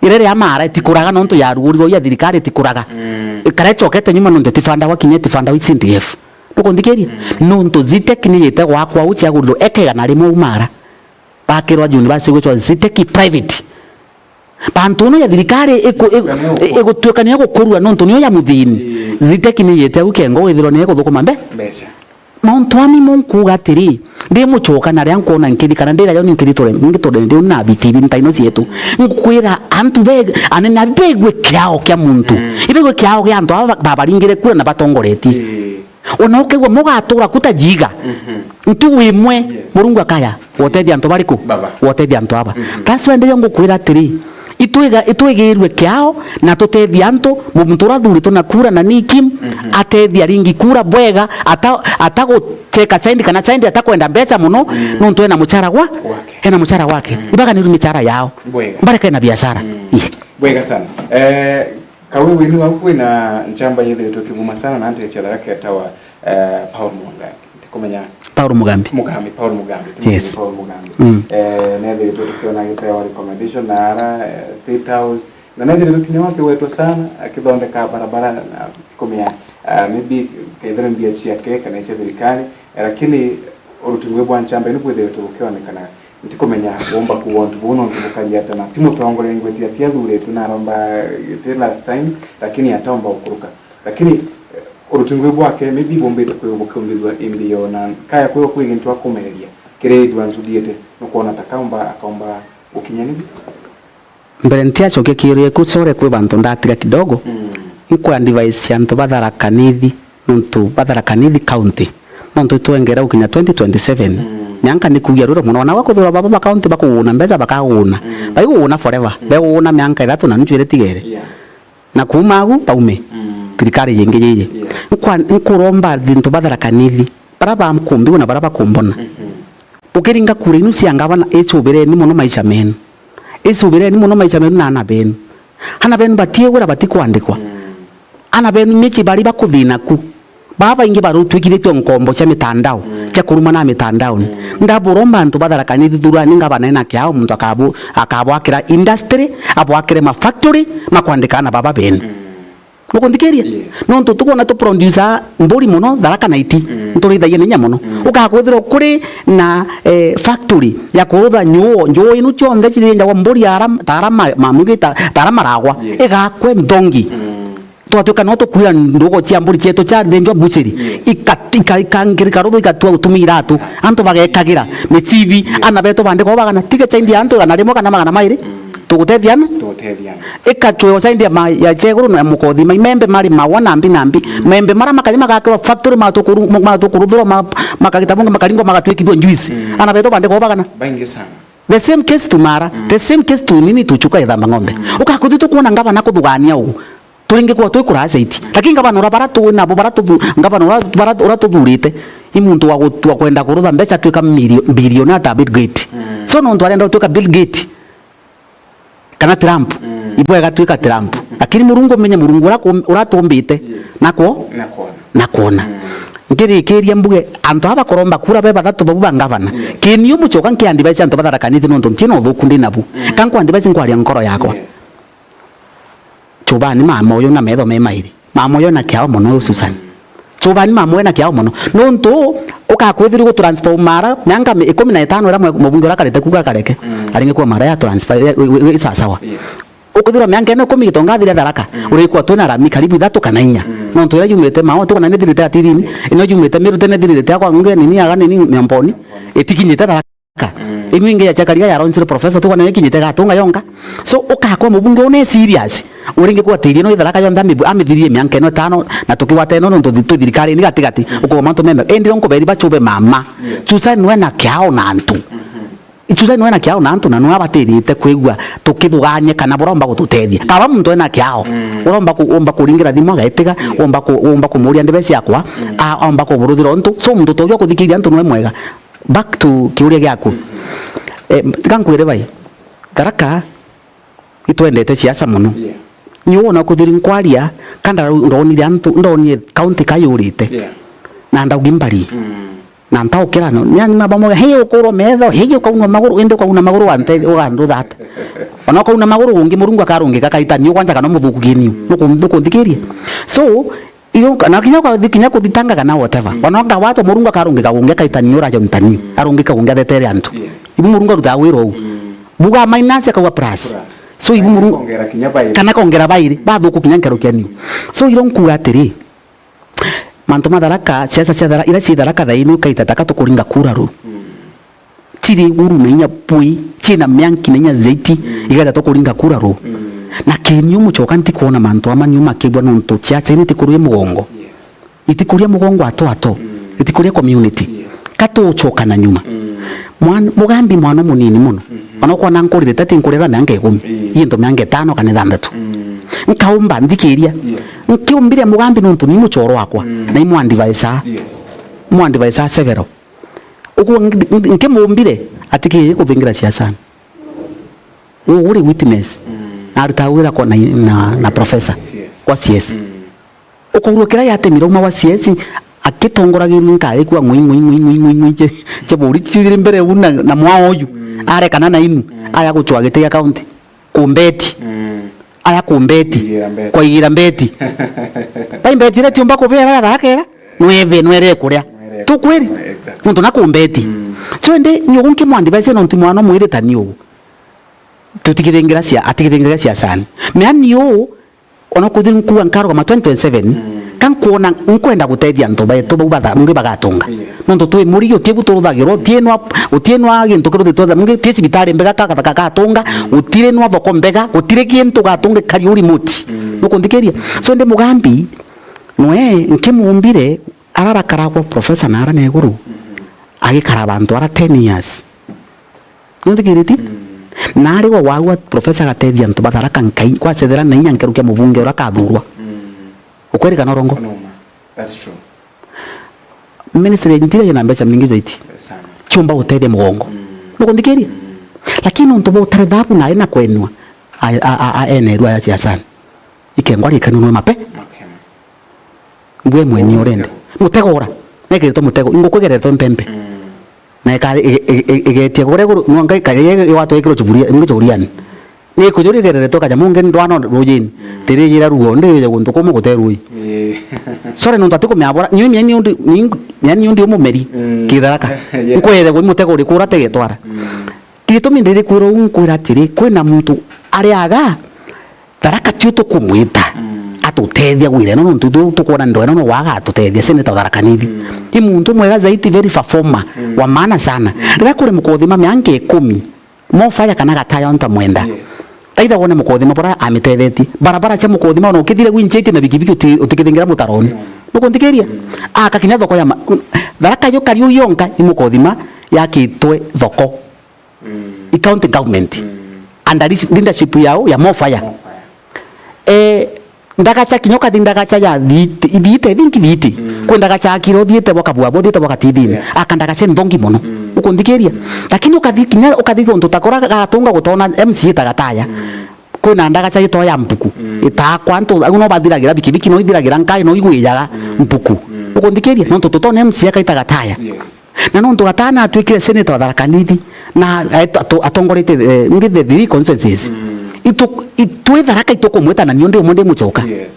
Iria ria Mara itikuraga nontu ya ruguri rwa ya thirikari itikuraga. Mm. Ikara icokete nyuma nontu itifandawa kinya itifandawa C D F. Nukunthikiria? Mm. Nontu Zitek ni yite gwakwa u ciagurirwe eka igana rimwe u Mara. Bakirwa university gwicwa Zitek private. Bantu ino ya thirikari iku-, iku-, igutuika niyo gukurua nontu niyo ya muthini. Ii. Zitek ni yite au kengo withirwa niyo iguthukuma mbe-, mbeca. Mauntu ami mo nkuuga atiri, ndi mucoka na riria nkwona nkithi kana ndira yo ni nkithi ture-, ngiture ndi na B T V ntaino cietu. Ngukwira antu be-, anene abi baigue kiao kia muntu. Mm. Ibaigue kiao gia antu aba ba-, babaringire kura na batongoretie. Ii. Ona ukaigua mugatura kuta jiga. Mhm. Ntugu imwe, yes, Murungu akaya, wotethia antu bariku? Baba. Wotethia antu aba. Mhm. That's why ndiria ngukwira atiri, itwiga-, itwigirwe kiao na tutethia antu, muntu urathuritwe na kura na ni Kim, mhm, atethia ringi kura bwega, ata-, atagucheka saindi kana saindi atakwenda mbeca muno, mm, nontu ena muchara gwa-, gwake. Ena muchara gwake. Mm. Ibaganirwe michara yao. Bwega. Mbareke na biashara. Mm. Ii. Bwega sana. Eh, Kawe wini wau kwina nchamba yithiritwe kiguma sana na ntecha Tharaka etawa, eh, Paul Mugambi. Tikumenya. Paul Mugambi. Mugambi, Paul Mugambi. Yes. Paul Mugambi. Mm. Eh, nethiritwe tukiona agitewa recommendation na ara, eh, State House. Na nethiritwe kinya wakigwetwa sana, akithondeka barabara na tikumenya, ah, maybe kethira mbia ciake kana cia thirikari. Eh, lakini uruti ngui bwa nchamba ino bwithiritwe bukionekana. Ntikumenya womba kuuga untu buu nontu bukari ata, na ti mutongoria ngwiti ati athuritwe na aromba giti last time, lakini ataomba gukuruka. Lakini, eh, uruti ngui bwake, maybe bumbite kwi-, bukiumbithua imbio, na kaya kwiwa kwi gintu akumereria, kiri ithua ntuthiite, nukwona ta kaomba, akaomba gukinya nibi? Mbere ntiacokia kiuria kiu, sore, kwi bantu ndatiga kidogo. Mm. Nkwa advice antu ba Tharaka Nithi, nontu ba Tharaka Nithi County, nontu itwengera gukinya twenty twenty-seven. Mm. Mianka ni kugia rure mono. Ona gwakuthirwa baba ba county bakuguna mbeca, bakaguna. Mm. Baiguguna forever. Mm. Beguguna mianka ithatu na nuchu iria itigere. Yeah. Na kuuma agu, baume. Mm. Thirikari yingi yiji. Yes. Nkwa-, nkuromba antu ba Tharaka Nithi, Bara bakumbigwa na bara bakumbona. Mhm. Ukiringa kura inu cia ngavana, icubireni mono maisha menu. Icubireni mono maisha menu na ana benu. Ana benu batiigwira, batikwandikwa. Mm. Ana benu mici bari bakuthina ku. Baa baingi barutwikithitue nkombo cia mitandao, mm, cia kurumana mitandaoni. Mm. Ndaburomba antu ba Tharaka Nithi, thurani ngavana ena kiao, muntu akabu-, akabwakira industry, abwakire mafactory makwandika ana baba benu. Mm. Nukunthikiria? Yes. Nontu tukwona tu producer mburi mono Tharaka Nithi. Mm. Nturithagia na inya mono. Mm. Ugakwithirwa kuri na, eh, factory ya kurutha nyuo, nyuo inu cionthe cirinjagwa mburi ara, ta ara ma-, mamugi, ta, ta ara maragwa. Yes. Igakwe nthongi. Mm. Twatuika no tukuira ndugo cia mburi cietu cia thinjwa mbuciri. Yes. Ika-, ika-, ikangirika ruthu, igatua utumi iratu. Antu bagekagira micibi, yes, ana betu bandikwa bagana. Tige chaindi ya antu igana rimwe kana magana mairi. Mm. Tugutethia na? Tugutethia na. Ikachweo chaindi ya ma-, ya cheguru na mukothi, ma-, maembe mari mawa nambi nambi. Mm. Maembe mara makari magakirwa factory, matukuru-, matukuruthirwa, ma-, makagita bungi, makaringwa, magatwikithua juice. Mm. Ana betu bandikwa bagana. Baingi sana. The same case to Mara, mm, the same case to nini, to Chuka Ithamba Ng'ombe. Mm. Ukakuthi tukwona ngavana kuthugania u. Turingi kwa twi kura saiti. Mm. Lakini ngavana ura bara tu nabo, bara tuthu-, ngavana ura, bara, ura tuthurite, i muntu wa gutua kwenda kurutha mbeca tuika milio-, bilionea ta Bill Gates. Mm. So nontu arenda gutuika Bill Gates, kana Trump, mm, ibwega twika Trump. Mm. Lakini Murungu umenye Murungu ura kum-, uratumbite, yes, nakwo? Nakwona. Nakwona. Mm. Nkirikiria mbuge, antu aba bakuromba kura be bathatu babu ba ngavana. Yes. Kini u mucoka nki advise antu ba Tharaka Nithi nontu ntina uthuku ndi nabu. Mm. Ka nku advise nkwaria nkoro yakwa. Yes. Chubani mama uyu na metho me mairi. Mama uyu ena kiao mono uyu Susan. Chubani mama uyu ena kiao mono. Nontu ukakwithirwa gutransform Mara, mianka mi-, ikumi na itano ira mwe-, mubunge ura karite kuga kareke. Mm. Aringi kwa Mara ya transfer, i, i, i, i sawa sawa. Yes. Ukwithirwa mianka ino ikumi gitonga thire Tharaka, mm, urikwa twina rami karibu ithatu kana inya. Mm. Nontu ira yumite Mao, tukona ni thirite Atirini, yes, ino yumite Miru tene thirite akwa nge nini aga nini Miomboni, itikinyite Tharaka. Mm. Imwe ingi ya Chakariga ya Lawrence Professor, tukona ikinyite Gatunga yonka. So, ukakwa mubunge une serious. Uringi kwa tiri no Tharaka yonthe amibu-, amithirie mianka ino itano, na tukigwata ino nontu thi-, twi thirikari ni gatigati, mm, ukoma mantu meme. Indi ro nkuberi bachube mama. Yes. Susan we na kiao na antu. Mm-hmm. Susan we na kiao na antu, na nwe abatirite kwigua tukithuganie kana buromba gututethia. Kaba muntu ena kiao, mm, uromba ku-, umba kuringira thimu agaitiga, yes, umba ku-, umba kumuria ndibe ciakwa, mm, a-, omba kuburuthira untu. So, muntu toju akuthikiria antu nwe mwega. Back to kiuria giaku. Mm-hmm. Eh, tiga nkwire bai, Tharaka itwendete siasa mono. Yeah. Ni wona kuthiri nkwaria, ka nda-, ndonire antu, ndonire county kayurite. Yeah. Na ndaugi mbari. Mm. Na ntaukira no, ni anyuma bamwe, "Hei ukurwa metho, hei ukaunwa maguru, indi ukauna maguru wante, uganduthata." Ona ukauna maguru gungi, Murungu akarungika kaitani, ukwanja kana muthuku kiniu. Mm. Nuku-, nukunthikiria. Mm. So, Iyo, na kinya kwa, kinya kuthitanga kana whatever. Mm. Ona ngawatwa Murungu akarungika gungi akaitani uraja mtani. Mm. Arungika gungi athetere antu. Yes. Ibu Murungu arutaga wira uu. Mm. Buga minus akauga plus. Plus. So ibu Murungu kongera kinya bairi. Kana kongera bairi, bathuku kinya nkerukia niu. So iro nkuga atiri, mantu ma Tharaka, siasa cia Thara-, ira ci Tharaka thaini ukaita taka tukuringa kura ru. Mm. Ciri uru na inya bwi, cina mianki na inya zaiti, mm, igeta tukuringa kura ru. Mm. Na kiniu mucoka ntikwona mantu ama niu makibwa nontu ciaca ino itikuria mugongo. Yes. Itikuria mugongo ato ato. Mm. Itikuria community. Yes. Ka tucoka na nyuma. Mm. Mwan-, mugambi mwana munini muno. Mm-hmm. Ona ukwona nkurire tati nkurira mianka ikumi. Mm. Into mianka itano kana ithanthatu. Mm. Nkaumba nthikiria. Yes. Nkiumbire mugambi nontu ni mucoro wakwa. Mm. Na imu advisor. Yes. Mu advisor several. Uguo nk-, nk-, nkimumbire atikiri kuthingira siasani. Uu uri witness. Mm. Na arutaga wira kwa na, na, na professor. Yes. Kwa C S. Mm. Ukaurua kira yatemire uma wa C S, akitongoragirua nkari kwa ng'ui, ng'ui, ng'ui, ng'ui, ng'ui, ng'ui, che, che buri chiri mbere u na, na mwao uyu. Mm. Arekana na inu. Mm. Aya gucwa giti gia county. Kumbeti. Mm. Aya kumbeti. Kuigira mbeti. Kwaigira mbeti. Bai mbeti iria tiumba kubera ya Tharaka ira, nwebe, nwere kuria. Nwere. Tu kweri? Exactly. Nontu na kumbeti. Mm. So indi, ni ugu nkimwandivise nontu mwana umwirite ni ugu. Tutikithingira cia, atikithingira cia sani. Mea ni uu, ona kuthiri nkuga nkarugama twenty twenty-seven, mm, ka nkwona nkwenda gutethia antu betu bau batha-, ngi bagatunga. Yes. Nontu twi muri, utie bu turuthagirwa, utie nwa, utie nwa gintu kiruthitwe tha-, ngi, utie cibitari mbega ka gathaka gatunga, mm, utire nwa thoko mbega, utire gintu gatunge kari uri muti. Mm. Nukunthikiria? So ndi mugambi, nwe nkimumbire, ararakaragwa professor na ara neguru, mm, agikara bantu ara ten years. Nunthikiritie? Mm. Na ari we waua professor agatethia antu ba Tharaka Nkai, kwacethera na inya nkerukia mubunge uria akathurwa. Mm. Ukweri kana urongo? No, ma. That's true. Ministry ya interior ina mbeca mingi zaidi. Sana. Ciumba gutethia mugongo. Mm. Nukunthikiria? Mm. Lakini nontu bwa utari thabu na ina kwenua, a, a, a, a, ene erua ya siasani. Ikengwa rikanunwe mape. Mapema. Mbwe mweni urende. Mutego. Mutego ura. Nekeretwe mutego. Inguku igeretwe mpempe. Mm. Na ika-, i-, i-, i-, igetia kuria iguru, nwa ngai kaja ye-, igwatwa ikirwo chuburia, imwe chuburiani. Ni kujuria igereretwe kaja mungi ndwana rujini. Mm. Tirigira ruo, ndi wije guntu kumu gute rui. Ii. Sorry, nontu ati kumiabora. Nyui mieni undi, ni-, mieni undi umumeri. Mm. Kitharaka. Yeah. Nkwere gwe mutego uriku urategetwara. Mm. Gitumi ndirikwira uu, nkwira atiri, kwina muntu ariaga, Tharaka tio tukumwita, mm, atutethia gwira ino, nontu tu-, tukwona ndo ino no waga atutethia, Senator wa Tharaka Nithi. Mm. I muntu mwega zaidi, very performer, mm, wa maana sana. Mm. Riria kuri mukothima mianka ikumi, mofaya kana gataya ontu amwenda. Yes. Aitha wone mukothima bura amitethetie. Barabara cia mukothima ona ukithire gwinchiti na bikibiki uti-, utikithingira mutaroni. Mm. Nukunthikiria? Mm. Aka kinya thoko ya ma-, Tharaka yo kari uu yonka i mukothima yakitwe thoko. Mm. I county government. Mm. Under leash-, leadership yao ya Mofaya. Mofaya. Eh, ndagacha kinya ukathi ndagacha ya thiti, ithite, I think thiti. Mm. Kwi ndagacha akira uthiite bwa Kabwabo, uthiite bwa Gatithini. Yeah. Aka ndagacha nthongi mono. Mm. Ukunthikiria? Mm. Lakini ukathi kinya, ukathi guntu takora gatunga gutona M C A ta gataya. Mm. Kwina ndagacha itwa ya mpuku. Mm. Itakwa antu, au no bathiragira bikibiki, no ithiragira nkai, no igwijaga, mm, mpuku. Mm. Ukunthikiria? Nontu tutona M C A kaita gataya. Yes. Na nontu gatana atwikire senator wa Tharaka Nithi, na atu-, atu-, atongorete, eh, ngi the three constituencies. Mm. Itu-, itwi Tharaka itukumwita na nio ndi umwe ndi muchoka. Yes.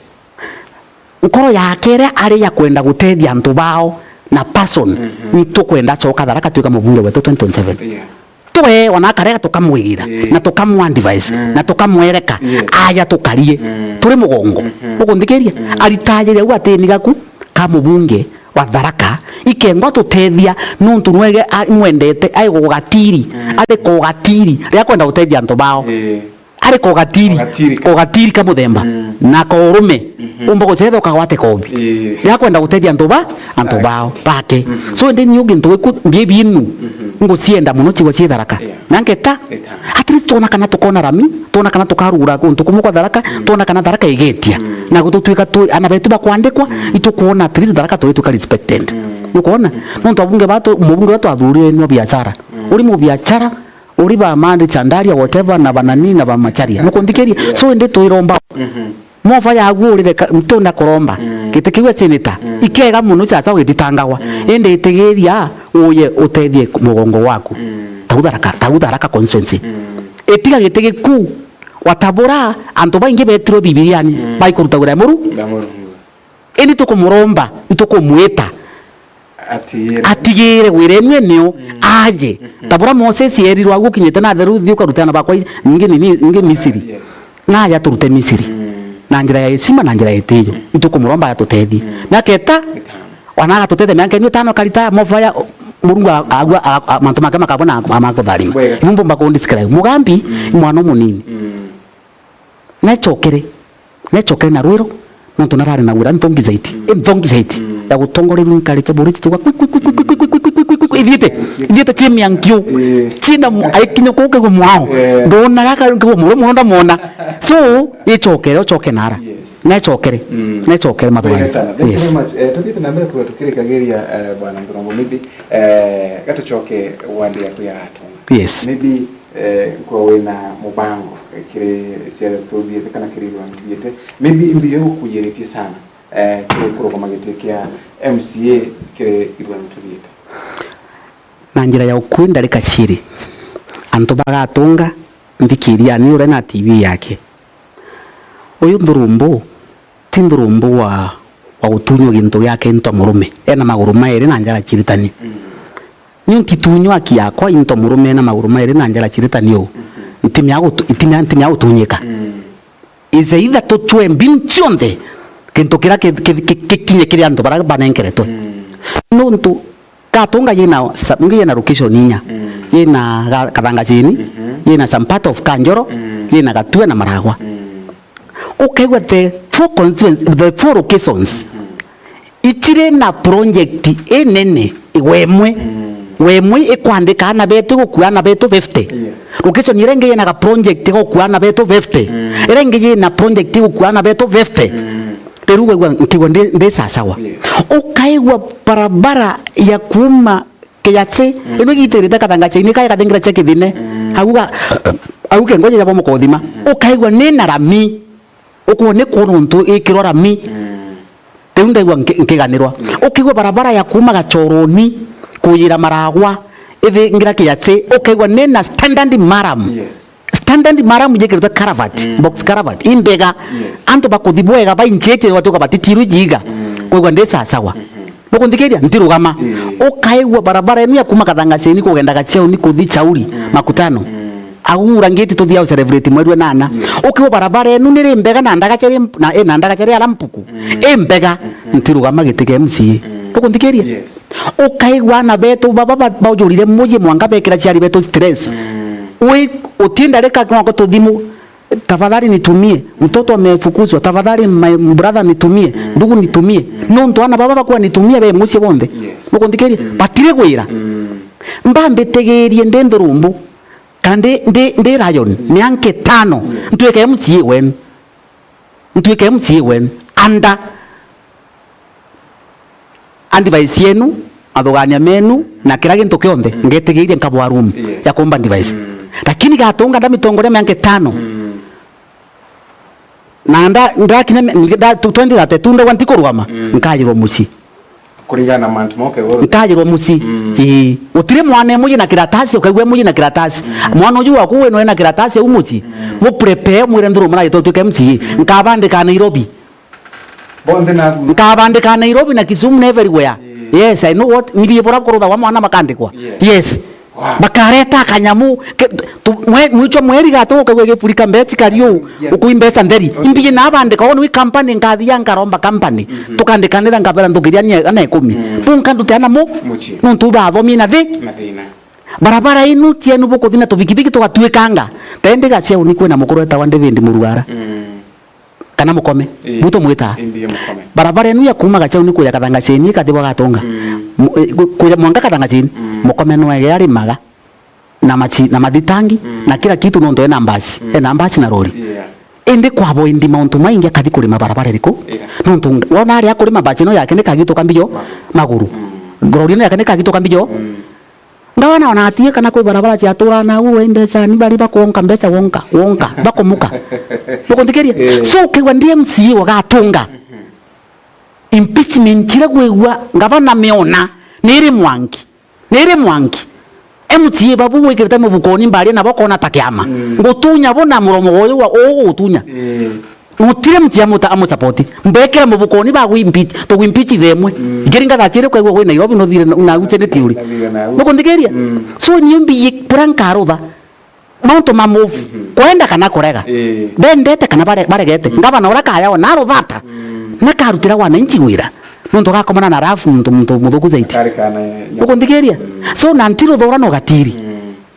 Nkoro yake iria ari ya kwenda gutethia antu bao na person, mhm, nitukwenda acoka Tharaka twika mubunge wetu twenty twenty-seven. Yeah. Twe, ona akarega tukamwigira, yeah, na tukamu advise, mm, na tukamwereka, yes, aja tukarie. Mm. Turi mugongo. Mhm. Ukunthikiria? Mm. Aritajire u atini gaku ka mubunge wa Tharaka, ikengwa tutethia, nontu nwege a-, imwendete, ari kugatiri, mm, ari kugatiri, riria kwenda gutethia antu bao. Ii. Ari kugatiri, kugatiri ka-, kugatiri ka muthemba, mm, na ka urume, mhm, umba gucetha ukagwate kobi. Ii. Riria kwenda gutethia antu ba, antu, ai, bao, bake. Mhm. So, ndi niu gintu giku, mbie binu, mhm, ngucienda muno ciwa cie Tharaka. Yeah. Na ngeta, eta, at least twona kana tukona rami, twona kana tukarugura guntu kumwe kwa Tharaka, mm, twona kana Tharaka igetia. Mm. Na gututwika tu, ana betu bakwandikwa, mm, itukwona at least Tharaka twitwika respected. Mm. Nukwona? Mm. Nontu abunge batu, mubunge wetu athurire ni wa biashara. Mm. Uri mubiashara, uri ba Mandi Chandaria, whatever, na banani, na ba Macharia. Nukunthikiria? Yeah. So, indi twiromba. Mhm. Mofa yaguurire ka-, ntunda kuromba. Mm. Giti kiu acinita. Mm. Ikega mono chacha ugithitangagwa. Mm. Indi itigiria uye utethie mugongo waku. Mm. Tau Tharaka, tau Tharaka constituency. Mm. Itiga giti giku, watabura, antu baingi betirwe Bibiriani, mm, baikuruta wira muru. Na Murungu. Indi tukumuromba, itukumwita. Atigire. Atigire wira imwe nio, mm, aje. Mhm. Tabura Moses erirwe agu ukinyite na theru, thi ukarute ana bakwa i-, ningi nini, ningi Misiri. Yes. Naja turute Misiri. Mm. Na njira ya heshima, na njira ya itio. Mm. Itukumuromba atutethie. Mm. Miaka ita-, itano. Ona agatutethia miaka ino itano, akarita mofa ya, Murungu a-, agua, a-, a-, mantu make makabona, a-, makutharima. Bwega sana. Niumba kundescribe. Mugambi, mm, mwana munini. Mm. Necokere. Necokere na rwiro, nontu narari na wira nthongi zaidi. Mm. Inthongi zaidi. Mm. Ya gutongoria inkari cia boriti, tuga kwi, kwi, ithiite, ithiite cie miankio. Eh. Ciina mu-, aikinya kuu kigwa mwao. Eh. Ndona gaka kigwa muro mono ndamona. So, icokere, ucoke nara. Yes. Necokere. Mm. Necokere mathwani. Wega sana. Thank you very much. Yes. Eh, tuthiite na mbere kuga tukirikagiria, eh, Bwana Ndurombo, maybe, eh, gatucoke wandi yaku ya atonga. Yes. Maybe, eh, kwa wina mubango, eh, kiri ciaria tuthiite kana kiri ithurano tuthiite, maybe imbi yo gukuyiritie sana, eh, kiri kurugama giti kia M C A kiri ithurano tuthiite? Na njira ya ukui ndarika ciiri, antu bagatunga, nthikiria ni uria na T V yake. Uyu Ndurumbu, ti Ndurumbu wa, wa gutunywa gintu giake into murume, ena maguru mairi na njara ciritani. Mm. Niu ntitunywa aki yakwa into murume ena maguru mairi na njara ciritani uu. Mhm. Ntimea gutu-, ntimea, ntimea gutunyika. Mm. Is either tucwe mbinu cionthe, gintu kiria ki-, ki-, ki-, gikinye kiri antu baria banenkeretwe. Mm. Nontu Gatunga yina sa-, ngi yina location inya. Mm. Yina Ga-, Kathangachini, mhm, yina some part of Kanjoro, mm, yina Gatua na Maragwa. Mm. Ukaigua the four constituents, the four locations, mhm, itiri na project inene wemwe. Mm. Wemwe ikwandika ana betu, igukua ana betu fifty. Yes. Location iria ingi yina ga project igukua ana betu fifty. Mm. Iria ingi yina project igukua ana betu fifty. Mm. Riu waigua, nkigua ndi, ndi sasawa. Yes. Ukaigua barabara ya kuuma Kiaci, mm, ino gitirite Kathangachaini, kae kathingira cia Kithine. Mm. Au ga, au kengoje jabo mukothima. Mm. Ukaigua ni na rami. Ukwona ni kuona untu ikirwa rami. Mm. Riu ndaigua nki-, nkiganirwa. Yes. Ukaigua barabara ya kuuma Gachoroni, kujira Maragwa, ithingira Kiaci, ukaigua ni na standard maram. Yes. Standard maram ijikiritwe karavati, mm, box karavati, imbega. Yes. Antu bakuthi bwega, bainchite, gwatuka batitirwe ijiga. Mm. Kwigua ndi sasawa. Mm-hmm. Nukunthikiria? Ntirugama. Ii. Ukaigua barabara inu ya kuuma Kathangachaini kugenda Gacheuni kuthi Chauri, mm, Makutano. Mm. Agura ngiti tuthia u celebrate mweri wa nana. Yes. Ukiigua barabara inu niri mbega na ndagachari, na, eh, na ndagachari ala mpuku. Mm. I mbega. Mm-hmm. Ntirugama giti kia M C A. Mm. Nukunthikiria? Yes. Ukaigua ana betu baba ba-, baujurire muji mwanka bekira ciari betu stress. Mm. Ui, utinda rika noko tuthimu, "Tafadhali nitumie, mtoto amefukuzwa, tafadhali my brother nitumie, mm, ndugu nitumie." Mm. Nontu ana baba bakwa nitumie be mucii bonthe. Yes. Nukunthikiria? Mm. Batiri gwira. Mm. Mbambitigirie ndi nthurumbu, kana ndi, ndi, ndi Lion, mm, mianka itano, yes, ntwike M C A wenu. Ntwike M C A wenu. Anda. Advice yenu, mathugania menu, na kira gintu kionthe, mm, ngetigiirie nkabwa room, yes, ya kumba advice. Mm. Lakini Gatunga ndamitongoria mianka itano. Mm. Na nda-, ndakinya mi-, nda-, tu-, twenty thirty-two ndauga ntikurugama, mm, nkajirwa mucii. Kuringana na mantu mau kegoro. Nkajirwa mucii. Mm. Ii. Gutiri mwana emwe na kiratasi, ukaigua emwe na kiratasi. Mm. Mwana uju waku we no ena kiratasi au mucii. Mm. Mu prepare, mwire nthuru muragitwa tuike M C A. Mm. Nkabandika Nairobi. Bonthe na Nkabandika Nairobi na Kisumu na everywhere. Mm. Yes, I know what. Ni bibura kurutha wa mwana makandikwa. Yes. Yes. Wow. Bakareta kanyamu, ke-, tu-, mwe-, mwicho mweri gatu ukaigua gifurika mbechi kariu, yeah, ukui mbecha ntheri. Okay. Imbi nabandika, wona wi company nkathia nkaromba company. Mhm. Tukandikanira nkabera nthukiria ni ana ikumi. Mm. Bu nkandutia na mu, muchie, nontu bathomie na thi. Na thina. Barabara inu cienu bukuthi na tubikibiki tugatwikanga. Tendi Gacheuni kwina mukuru etagwa David Murugara. Mm. Kana Mukome. Ii. Bu tumwita. Ii, ndiye Mukome. Barabara inu ya kuuma Gacheuni kuja Kathangachaini ikathi bwa Gatunga. Mm. Mu-, eh, ku-, kuja mwanka Kathangachaini, mm, Mukome nwege arimaga na machi-, na mathitangi, mm, na kila kitu nontu ena mbasi. Mm. Ena mbasi na rori. Yeah. Indi kwa avoid mauntu maingi akathi kurima barabara iriku? Yeah. Nontu ng-, wona ari akurima mbasi ino yake nikagituka mbijo maguru. Mm. Rori ino yake nikagituka mbijo. Mm. Ngavana ona atie kana kwi barabara ciatura na u, we mbeca ni bari bakwonka mbeca wonka, wonka, bakumuka. Nukunthikiria? Eh. So, ukaigua ndi M C A wa Gatunga. Mhm. Impeachment iria gwigua ngavana miona, niri mwanki. Niri mwanki. M C A babu gwikirite mubukoni mbaria nabo kona ta kiama. Mm. Ngutunya bo na muromo uyu wa ugutunya. Eh. Gutire mtu amuta-, amusapoti. Mbekera mubukoni ba gwimpeach, tugwimpeach themwe. Mm. Ngiringa thaa chiiri ukaigua gwi Nairobi, nuthire na, na uche ni tiuri. Nathire na u-, nukunthikiria? Mm. So, ni mbi buria nkarutha. Mauntu ma move. Mhm. Kwenda kana kurega. Ii. Bendete kana bare-, baregete. Mm. Ngavana uria kayao na ruthata. Mm. Na karutira wananchi wira. Nontu gakomana na rafu muntu, muntu muthuku zaidi. Kari kana nya-, ukunthikiria? Mm. So, na ntiruthura no gatiri. Mm.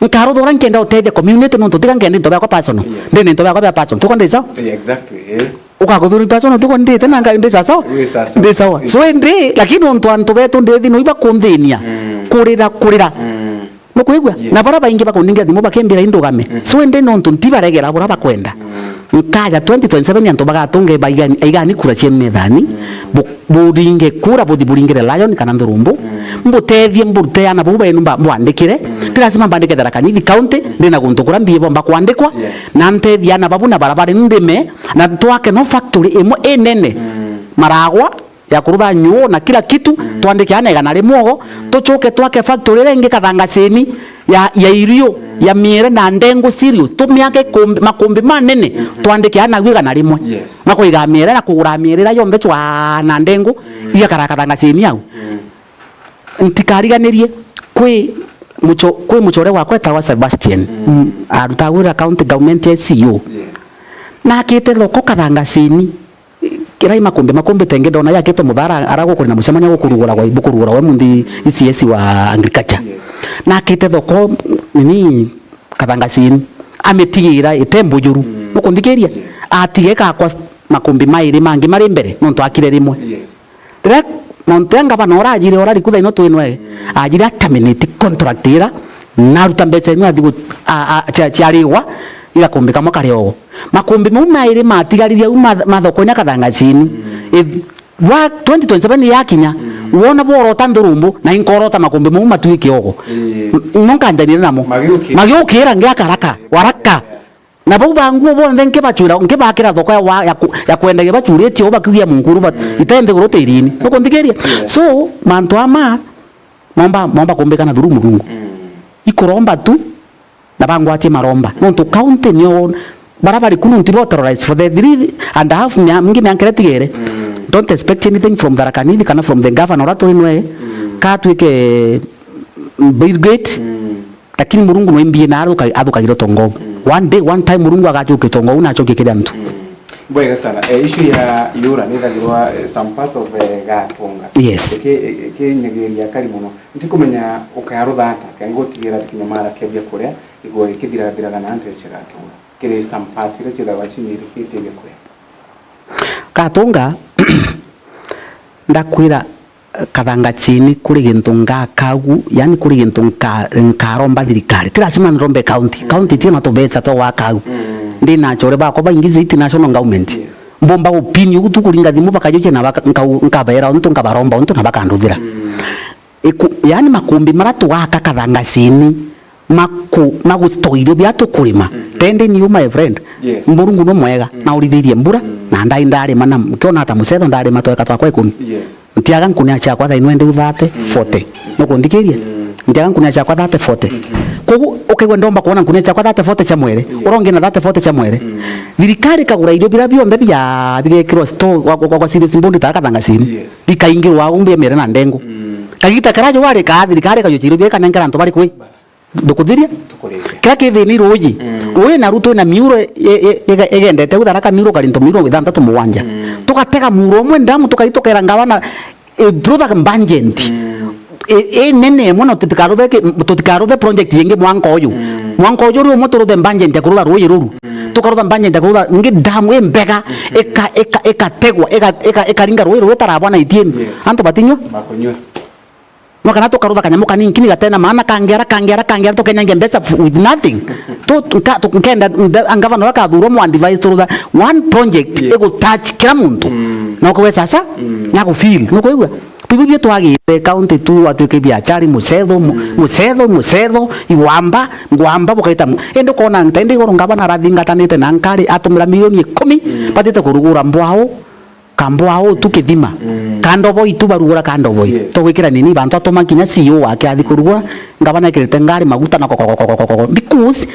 Nkaruthura nkenda utethia community nontu tiga nkendi into biakwa personal. Yes. Ndina into biakwa bia personal. Tuko ndi sawa? Yeah, exactly. Eh. Ukaguthura personal tuko ndite na ngai ndi sawa? Wi sawa. Ndi sawa. Eh. So ndi, lakini nontu antu betu ndithi no iba kunthinia. Mm. Kurira, kurira. Mm. Nukwigua? Yes. Na bara baingi bakundingira thimu bakimbira indugame. Mm. So ndi nontu ntibaregera bura bakwenda. Mm. Nkaja twenty twenty-seven antu bagatunge baigani, aigani kura cia methani. Mm. Bu-, buringe kura, buthi buringire Lion kana nthurumbu. Mm. Mbutethie, mburute ana bau benu mba-, mbwandikire. Mm. Ti lazima mbandike Tharaka Nithi County, mm, ndina guntu kura mbie bomba kwandikwa. Yes. Na ntethie ana babu na barabara ndime, na twake no factory imwe inene. Mm. Maragwa, ya kurutha nyuu na kila kitu, mm, twandike ana igana rimwe ugo, mm, tuchuke twake factory iria ingi Kathangasini ya, ya irio, mm, ya miere na ndengu serious. Tumiake kumbi, makumbi manene, mm-hmm, twandike ana igana rimwe. Yes. Makuiga miere na kugura miere iria yonthe chwa na ndengu, mm, igakara Kathangasini au. Mm. Ntikariganirie, kwi mucho-, kwi muchore wakwa etagwa Sebastian. Mm. Mm, aruta wira county government ya C E O. Yes. Nakite thoko Kathangasini. Kirai makumbi, makumbi tenge ndona yakitwe muthara ara gukuri na mucemanio gukurugura gwa, gukurugura gwa munthi E C S wa agriculture. Yes. Nakite thoko nini Kathangasini. Amitigira ite mbujuru. Mm. Nukunthikiria? Yes. Atige kakwa makumbi mairi mangi mari mbere, nontu akire rimwe. Yes. Riria mauntu ya ngavana urajire, urari kutha ino twinwe, mm, ajire a terminate contract ira, naruta mbeca imwe athi gu-, a, a, cia, ciarigwa, igakumbi kamwe kari ogo. Makumbi mau mairi matigaririe au ma, ma thoko-ini ya Kathangachini. Mm. If wa twenty twenty-seven yakinya, mm, wona borota nthurumbu, na inkorota makumbi mau matwike ogo. Ii. M-, no nkanjanire namo. Magiukira. Magiukira ngiakaraka, waraka. Na bau banguo bonthe nkibacwira, nkibakira thoko ya wa, ya ku, ya kwendagia bacuritie o bakiugia munkuru, but, mm, ite nthiguru tirini. Nukunthikiria? Yeah. So, mantu ama, momba, momba kumbika na through Murungu. Mm. Ikuromba tu, na bangwatie maromba. Nontu county nio, bara bari ku nontu ibo terrorized for the three and a half mia-, mingi miaka iria tigere. Mm. Don't expect anything from Tharaka Nithi kana from the governor uria turi nwe. Mm. Ka atwike Bill Gates. Mm. Lakini Murungu no imbie na athuka-, athukagira utonga uu. Mm. One day, one time Murungu agacokia utonga uu na acokie kiri antu. Mm. Bwega sana. Eh, issue ya iura ni ithagirwa, eh, some part of, eh, Gatunga. Yes. Iki-, ikinyagiria akari mono. Ntikumenya ukarutha ata, kenda gutigira kinya mara kia biakuria, igwe ikithirathiraga na nte cia Gatunga. Kiri some part iria ciithagwa cinyirikitie biakuria. Gatunga, ndakwira, Kathangachini kuri gintu ngaka uu, yani kuri gintu nka-, nkaromba thirikari. Ti lazima nrombe county. Mm. County tina tubeca twa gwaka uu. Mm. Ndi na achore bakwa baingi zaidi national government. Yes. Mbomba gupini ugu tu kuringa thimu bakajukia na baka-, nkau-, nkabeera untu nkabaromba untu na bakanduthira. Mm. Iku-, yani makumbi mara tugaka Kathangachini, maku-, magustoirio bia tukurima. Mhm. Tende ni u, my friend. Yes. Murungu no mwega, mm, na urithirie mbura, mm, na ndai ndarima na, nkiona ata mucetho ndarima tweka twakwa ikumi. Yes. Ntiaga nkunia ciakwa thaa ino ndi u thirty, mm, forty. Nukunthikiria? Mm. Ntiaga nkunia ciakwa thirty, forty. Mhm. Kogu, ukaigua ndomba kuona nkunia ciakwa thirty, forty cia mwere. Yes. Urongi na thirty, forty cia mwere. Mm. Thirikari ikagura irio bira bionthe bia, bigekirwa store, gwa, gwa, gwa, gwa serious mbondi ta Kathangachini. Yes. Bikaingirwa au mbia mere na ndengu. Mm. Kagita karajo wari ka thirikari kajo chiro bia kanengera antu bari kwi. Ndukuthiria? Tukurikia. Kira kithini ruuji. Mm. Ruuji na ruto na miuro e-, e-, e-, igendete u Tharaka miuro karinto miuro ithantatu mugwanja. Mm. Tugatega muuro umwe ndamu tukai tukera ngavana, e, brother Mbangenti. Mm. E, e, nene imwe na tutikaruthe ki-, tutikaruthe project yingi mwanka uyu. Mm. Mwanka uyu uri umwe turuthe Mbangenti ya kurutha ruuji ruru. Mm. Tukarutha Mbangenti ya kurutha ngi ndamu imbega, mm-hmm, ika-, ika-, ikategwa, ika-, ika-, ikaringa ruuji ruru itarabwa na itiemi. Yes. Antu batinywa? Bakunywa. No kana tukarutha kanyamu kaninki ni gatena maana, kangera, kangera, kangera, tukenyangia mbeca f-, with nothing. Tu, tu, nka-, tu, nkenda, nda-, ngavana uria akathurwa mu advise turutha one project, yes, igu touch kila muntu. Mm. Na ukwe sasa, mm, na ku feel. Nukwigua? Bibi bio twagite county tu atwike biachari, mucetho, mu-, mm, mucetho, mucetho, iwamba, ngwamba bukaita mu-, indi ukona nta indi iguru ngavana arathingatanite na nkari atumira milioni ikumi, mm, batite kurugura mbwao, kambwao tu kithima. Mm. Kandoboi tu barugura kandoboi. Yes. Tugwikira nini bantu atuma kinya C E O wake athi kurugura, ngavana ekirite ngari maguta na kokokokokoko. Because,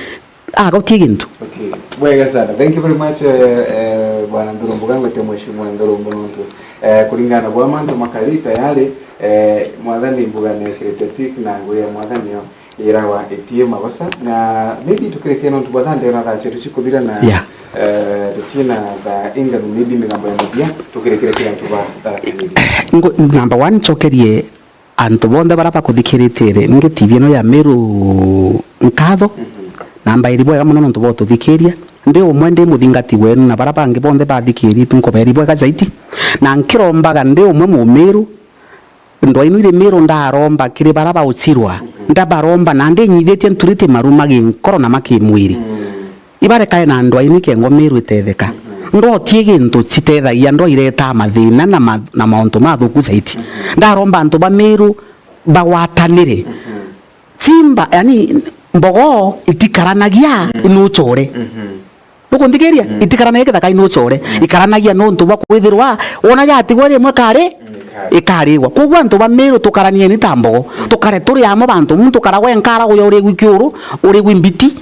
ah, gutie gintu. Gutie gintu. Bwega sana. Thank you very much, eh, eh, Bwana Ndurumbu, gangwite Mheshimiwa Ndurumbu nontu, eh, kuringana na bwa mantu makari tayari, eh, mwathani mbuga nekirite tick na ngugi ya mwathani yo. Irawa itie magoca. Na maybe tukirekia nontu bwa thaa ndera thaa cietu cikuthira na, yeah, eh, tutie na thaa inganu, maybe migambo ya muthia, tukirekerekia antu ba Tharaka Nithi. Ngo-, number one, ncokerie antu bonthe bara bakuthikiritie ri, ngi T V ino ya Meru nkatho. Mhm. Na mbairi bwega mono nontu bwa ututhikiria. Ndi umwe ndi muthingati wenu na bara bangi bonthe bathikiri tu nkuberi bwega zaidi. Na nkirombaga ndi umwe Mumiru, ndwa inu iri Miru ndaromba kiri bara baucirwa, ndabaromba na ndinyithitie nturite maru ma ginkoro na ma kimwiri. Ibarekae na ndwa inu ikengo Miru itetheka. Ndwa utie gintu citethagia, ndwa iretaa mathina na ma-, na mauntu mathuku zaidi. Ndaromba antu ba Miru bagwatanire. Timba, yani, mbogo itikaranagia inucore. Nukunthikiria? Mm. Itikaranagia githaka inucore. Mm. Ikaranagia nontu bwa kwithirwa wona yatigwa rimwe kari, mm, ikari, ikarigwa. Koguo antu ba Miru tukaranieni ta mbogo. Mm. Tukare turi amwe bantu, muntu karagwa enkara uya urigwi kiuru, urigwi mbiti.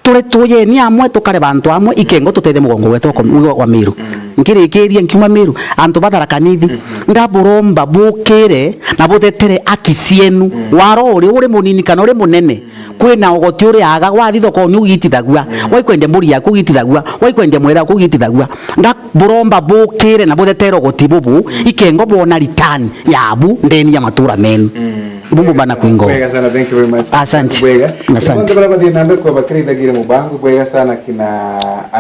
Turi tuyeni amwe, tukare bantu amwe, ikengo tutethie mugongo wetu wa kom-, wa, wa Miru. Mm. Nkirikiria nkiuma Miru, antu ba Tharaka Nithi, mm-hmm, ndaburomba bukire na buthetere aki cienu. Mm. Waro uri, uri munini kana uri munene, kwina ugoti uri aga, wathi thokoni ugitithagua, mm, waikwendia mburi yaku ugitithagua, waikwendia mwera waku ugitithagua. Ndaburomba bukire na buthetere ugoti bubu, mm, ikengo bwona return yabu ndeni ya matura menu. Mm. Bumbu bana kwingo. Bwega sana, thank you very much. Asante. Bwega. Asante. Bonthe bara bathie na mbere kwa bakirithagire mubango, bwega sana kina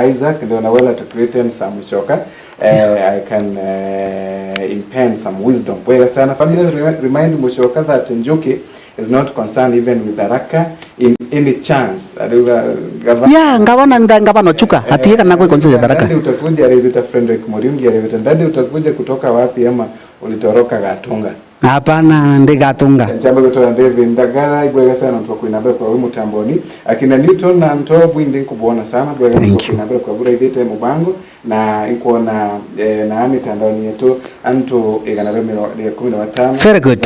Isaac, ndona wela to create some shoka. Eh, I can, eh, impend some wisdom. Bwega sana. Family re-, remind Mucoka that Njuki is not concerned even with Tharaka in any chance. Ariuga gavana. Yeah, ngavana, nga-, ngavana Chuka, eh, atiye kana kwi constituency ya Tharaka. Ndadi utakuja, aribita Frederick Muriungi, aribita Ndadi utakuja kutoka wapi ama ulitoroka Gatunga? Hapana, ndi Gatunga. Nchamba gutwara David Ndagara, ibwega sana twa kwina mbere kwa wi mutamboni. Akina Newton na Nto bwindi nkubuona sana, bwega sana twa kwina mbere kwa bura ibite mubango. Na inkwona, eh, na mitandaoni yetu antu igana ria miro-, ria kumi na batano. Very good.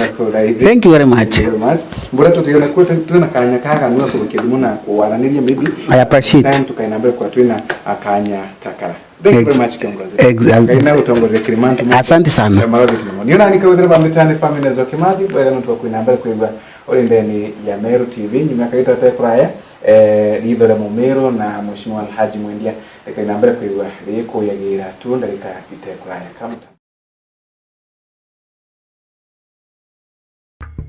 Thank you very much. Thank you very much. Mbura tutiona kwe tu-, twina kanya kaga nwa kurukia thimu na kuwaraniria maybe. I appreciate. Time tukaina mbere kwa twina akanya takara. Thank you very much, kiongozi. Ex-, ex-, Ngai na utongoria Kirimantu. Asante sana. Marogeti namo. Niona ni kawithira ba mitani family zo Kimathi, bwega nontu wa kwina mbere kwigua uri ndeni ya Meru T V, nyuma kaita te kuraya, eh, ritho ria Mumiru na Mheshimiwa Alhaji Mwendia. Reka ina mbere kwigua rikuyagira tu ndagika ite kuraya. Kamuta.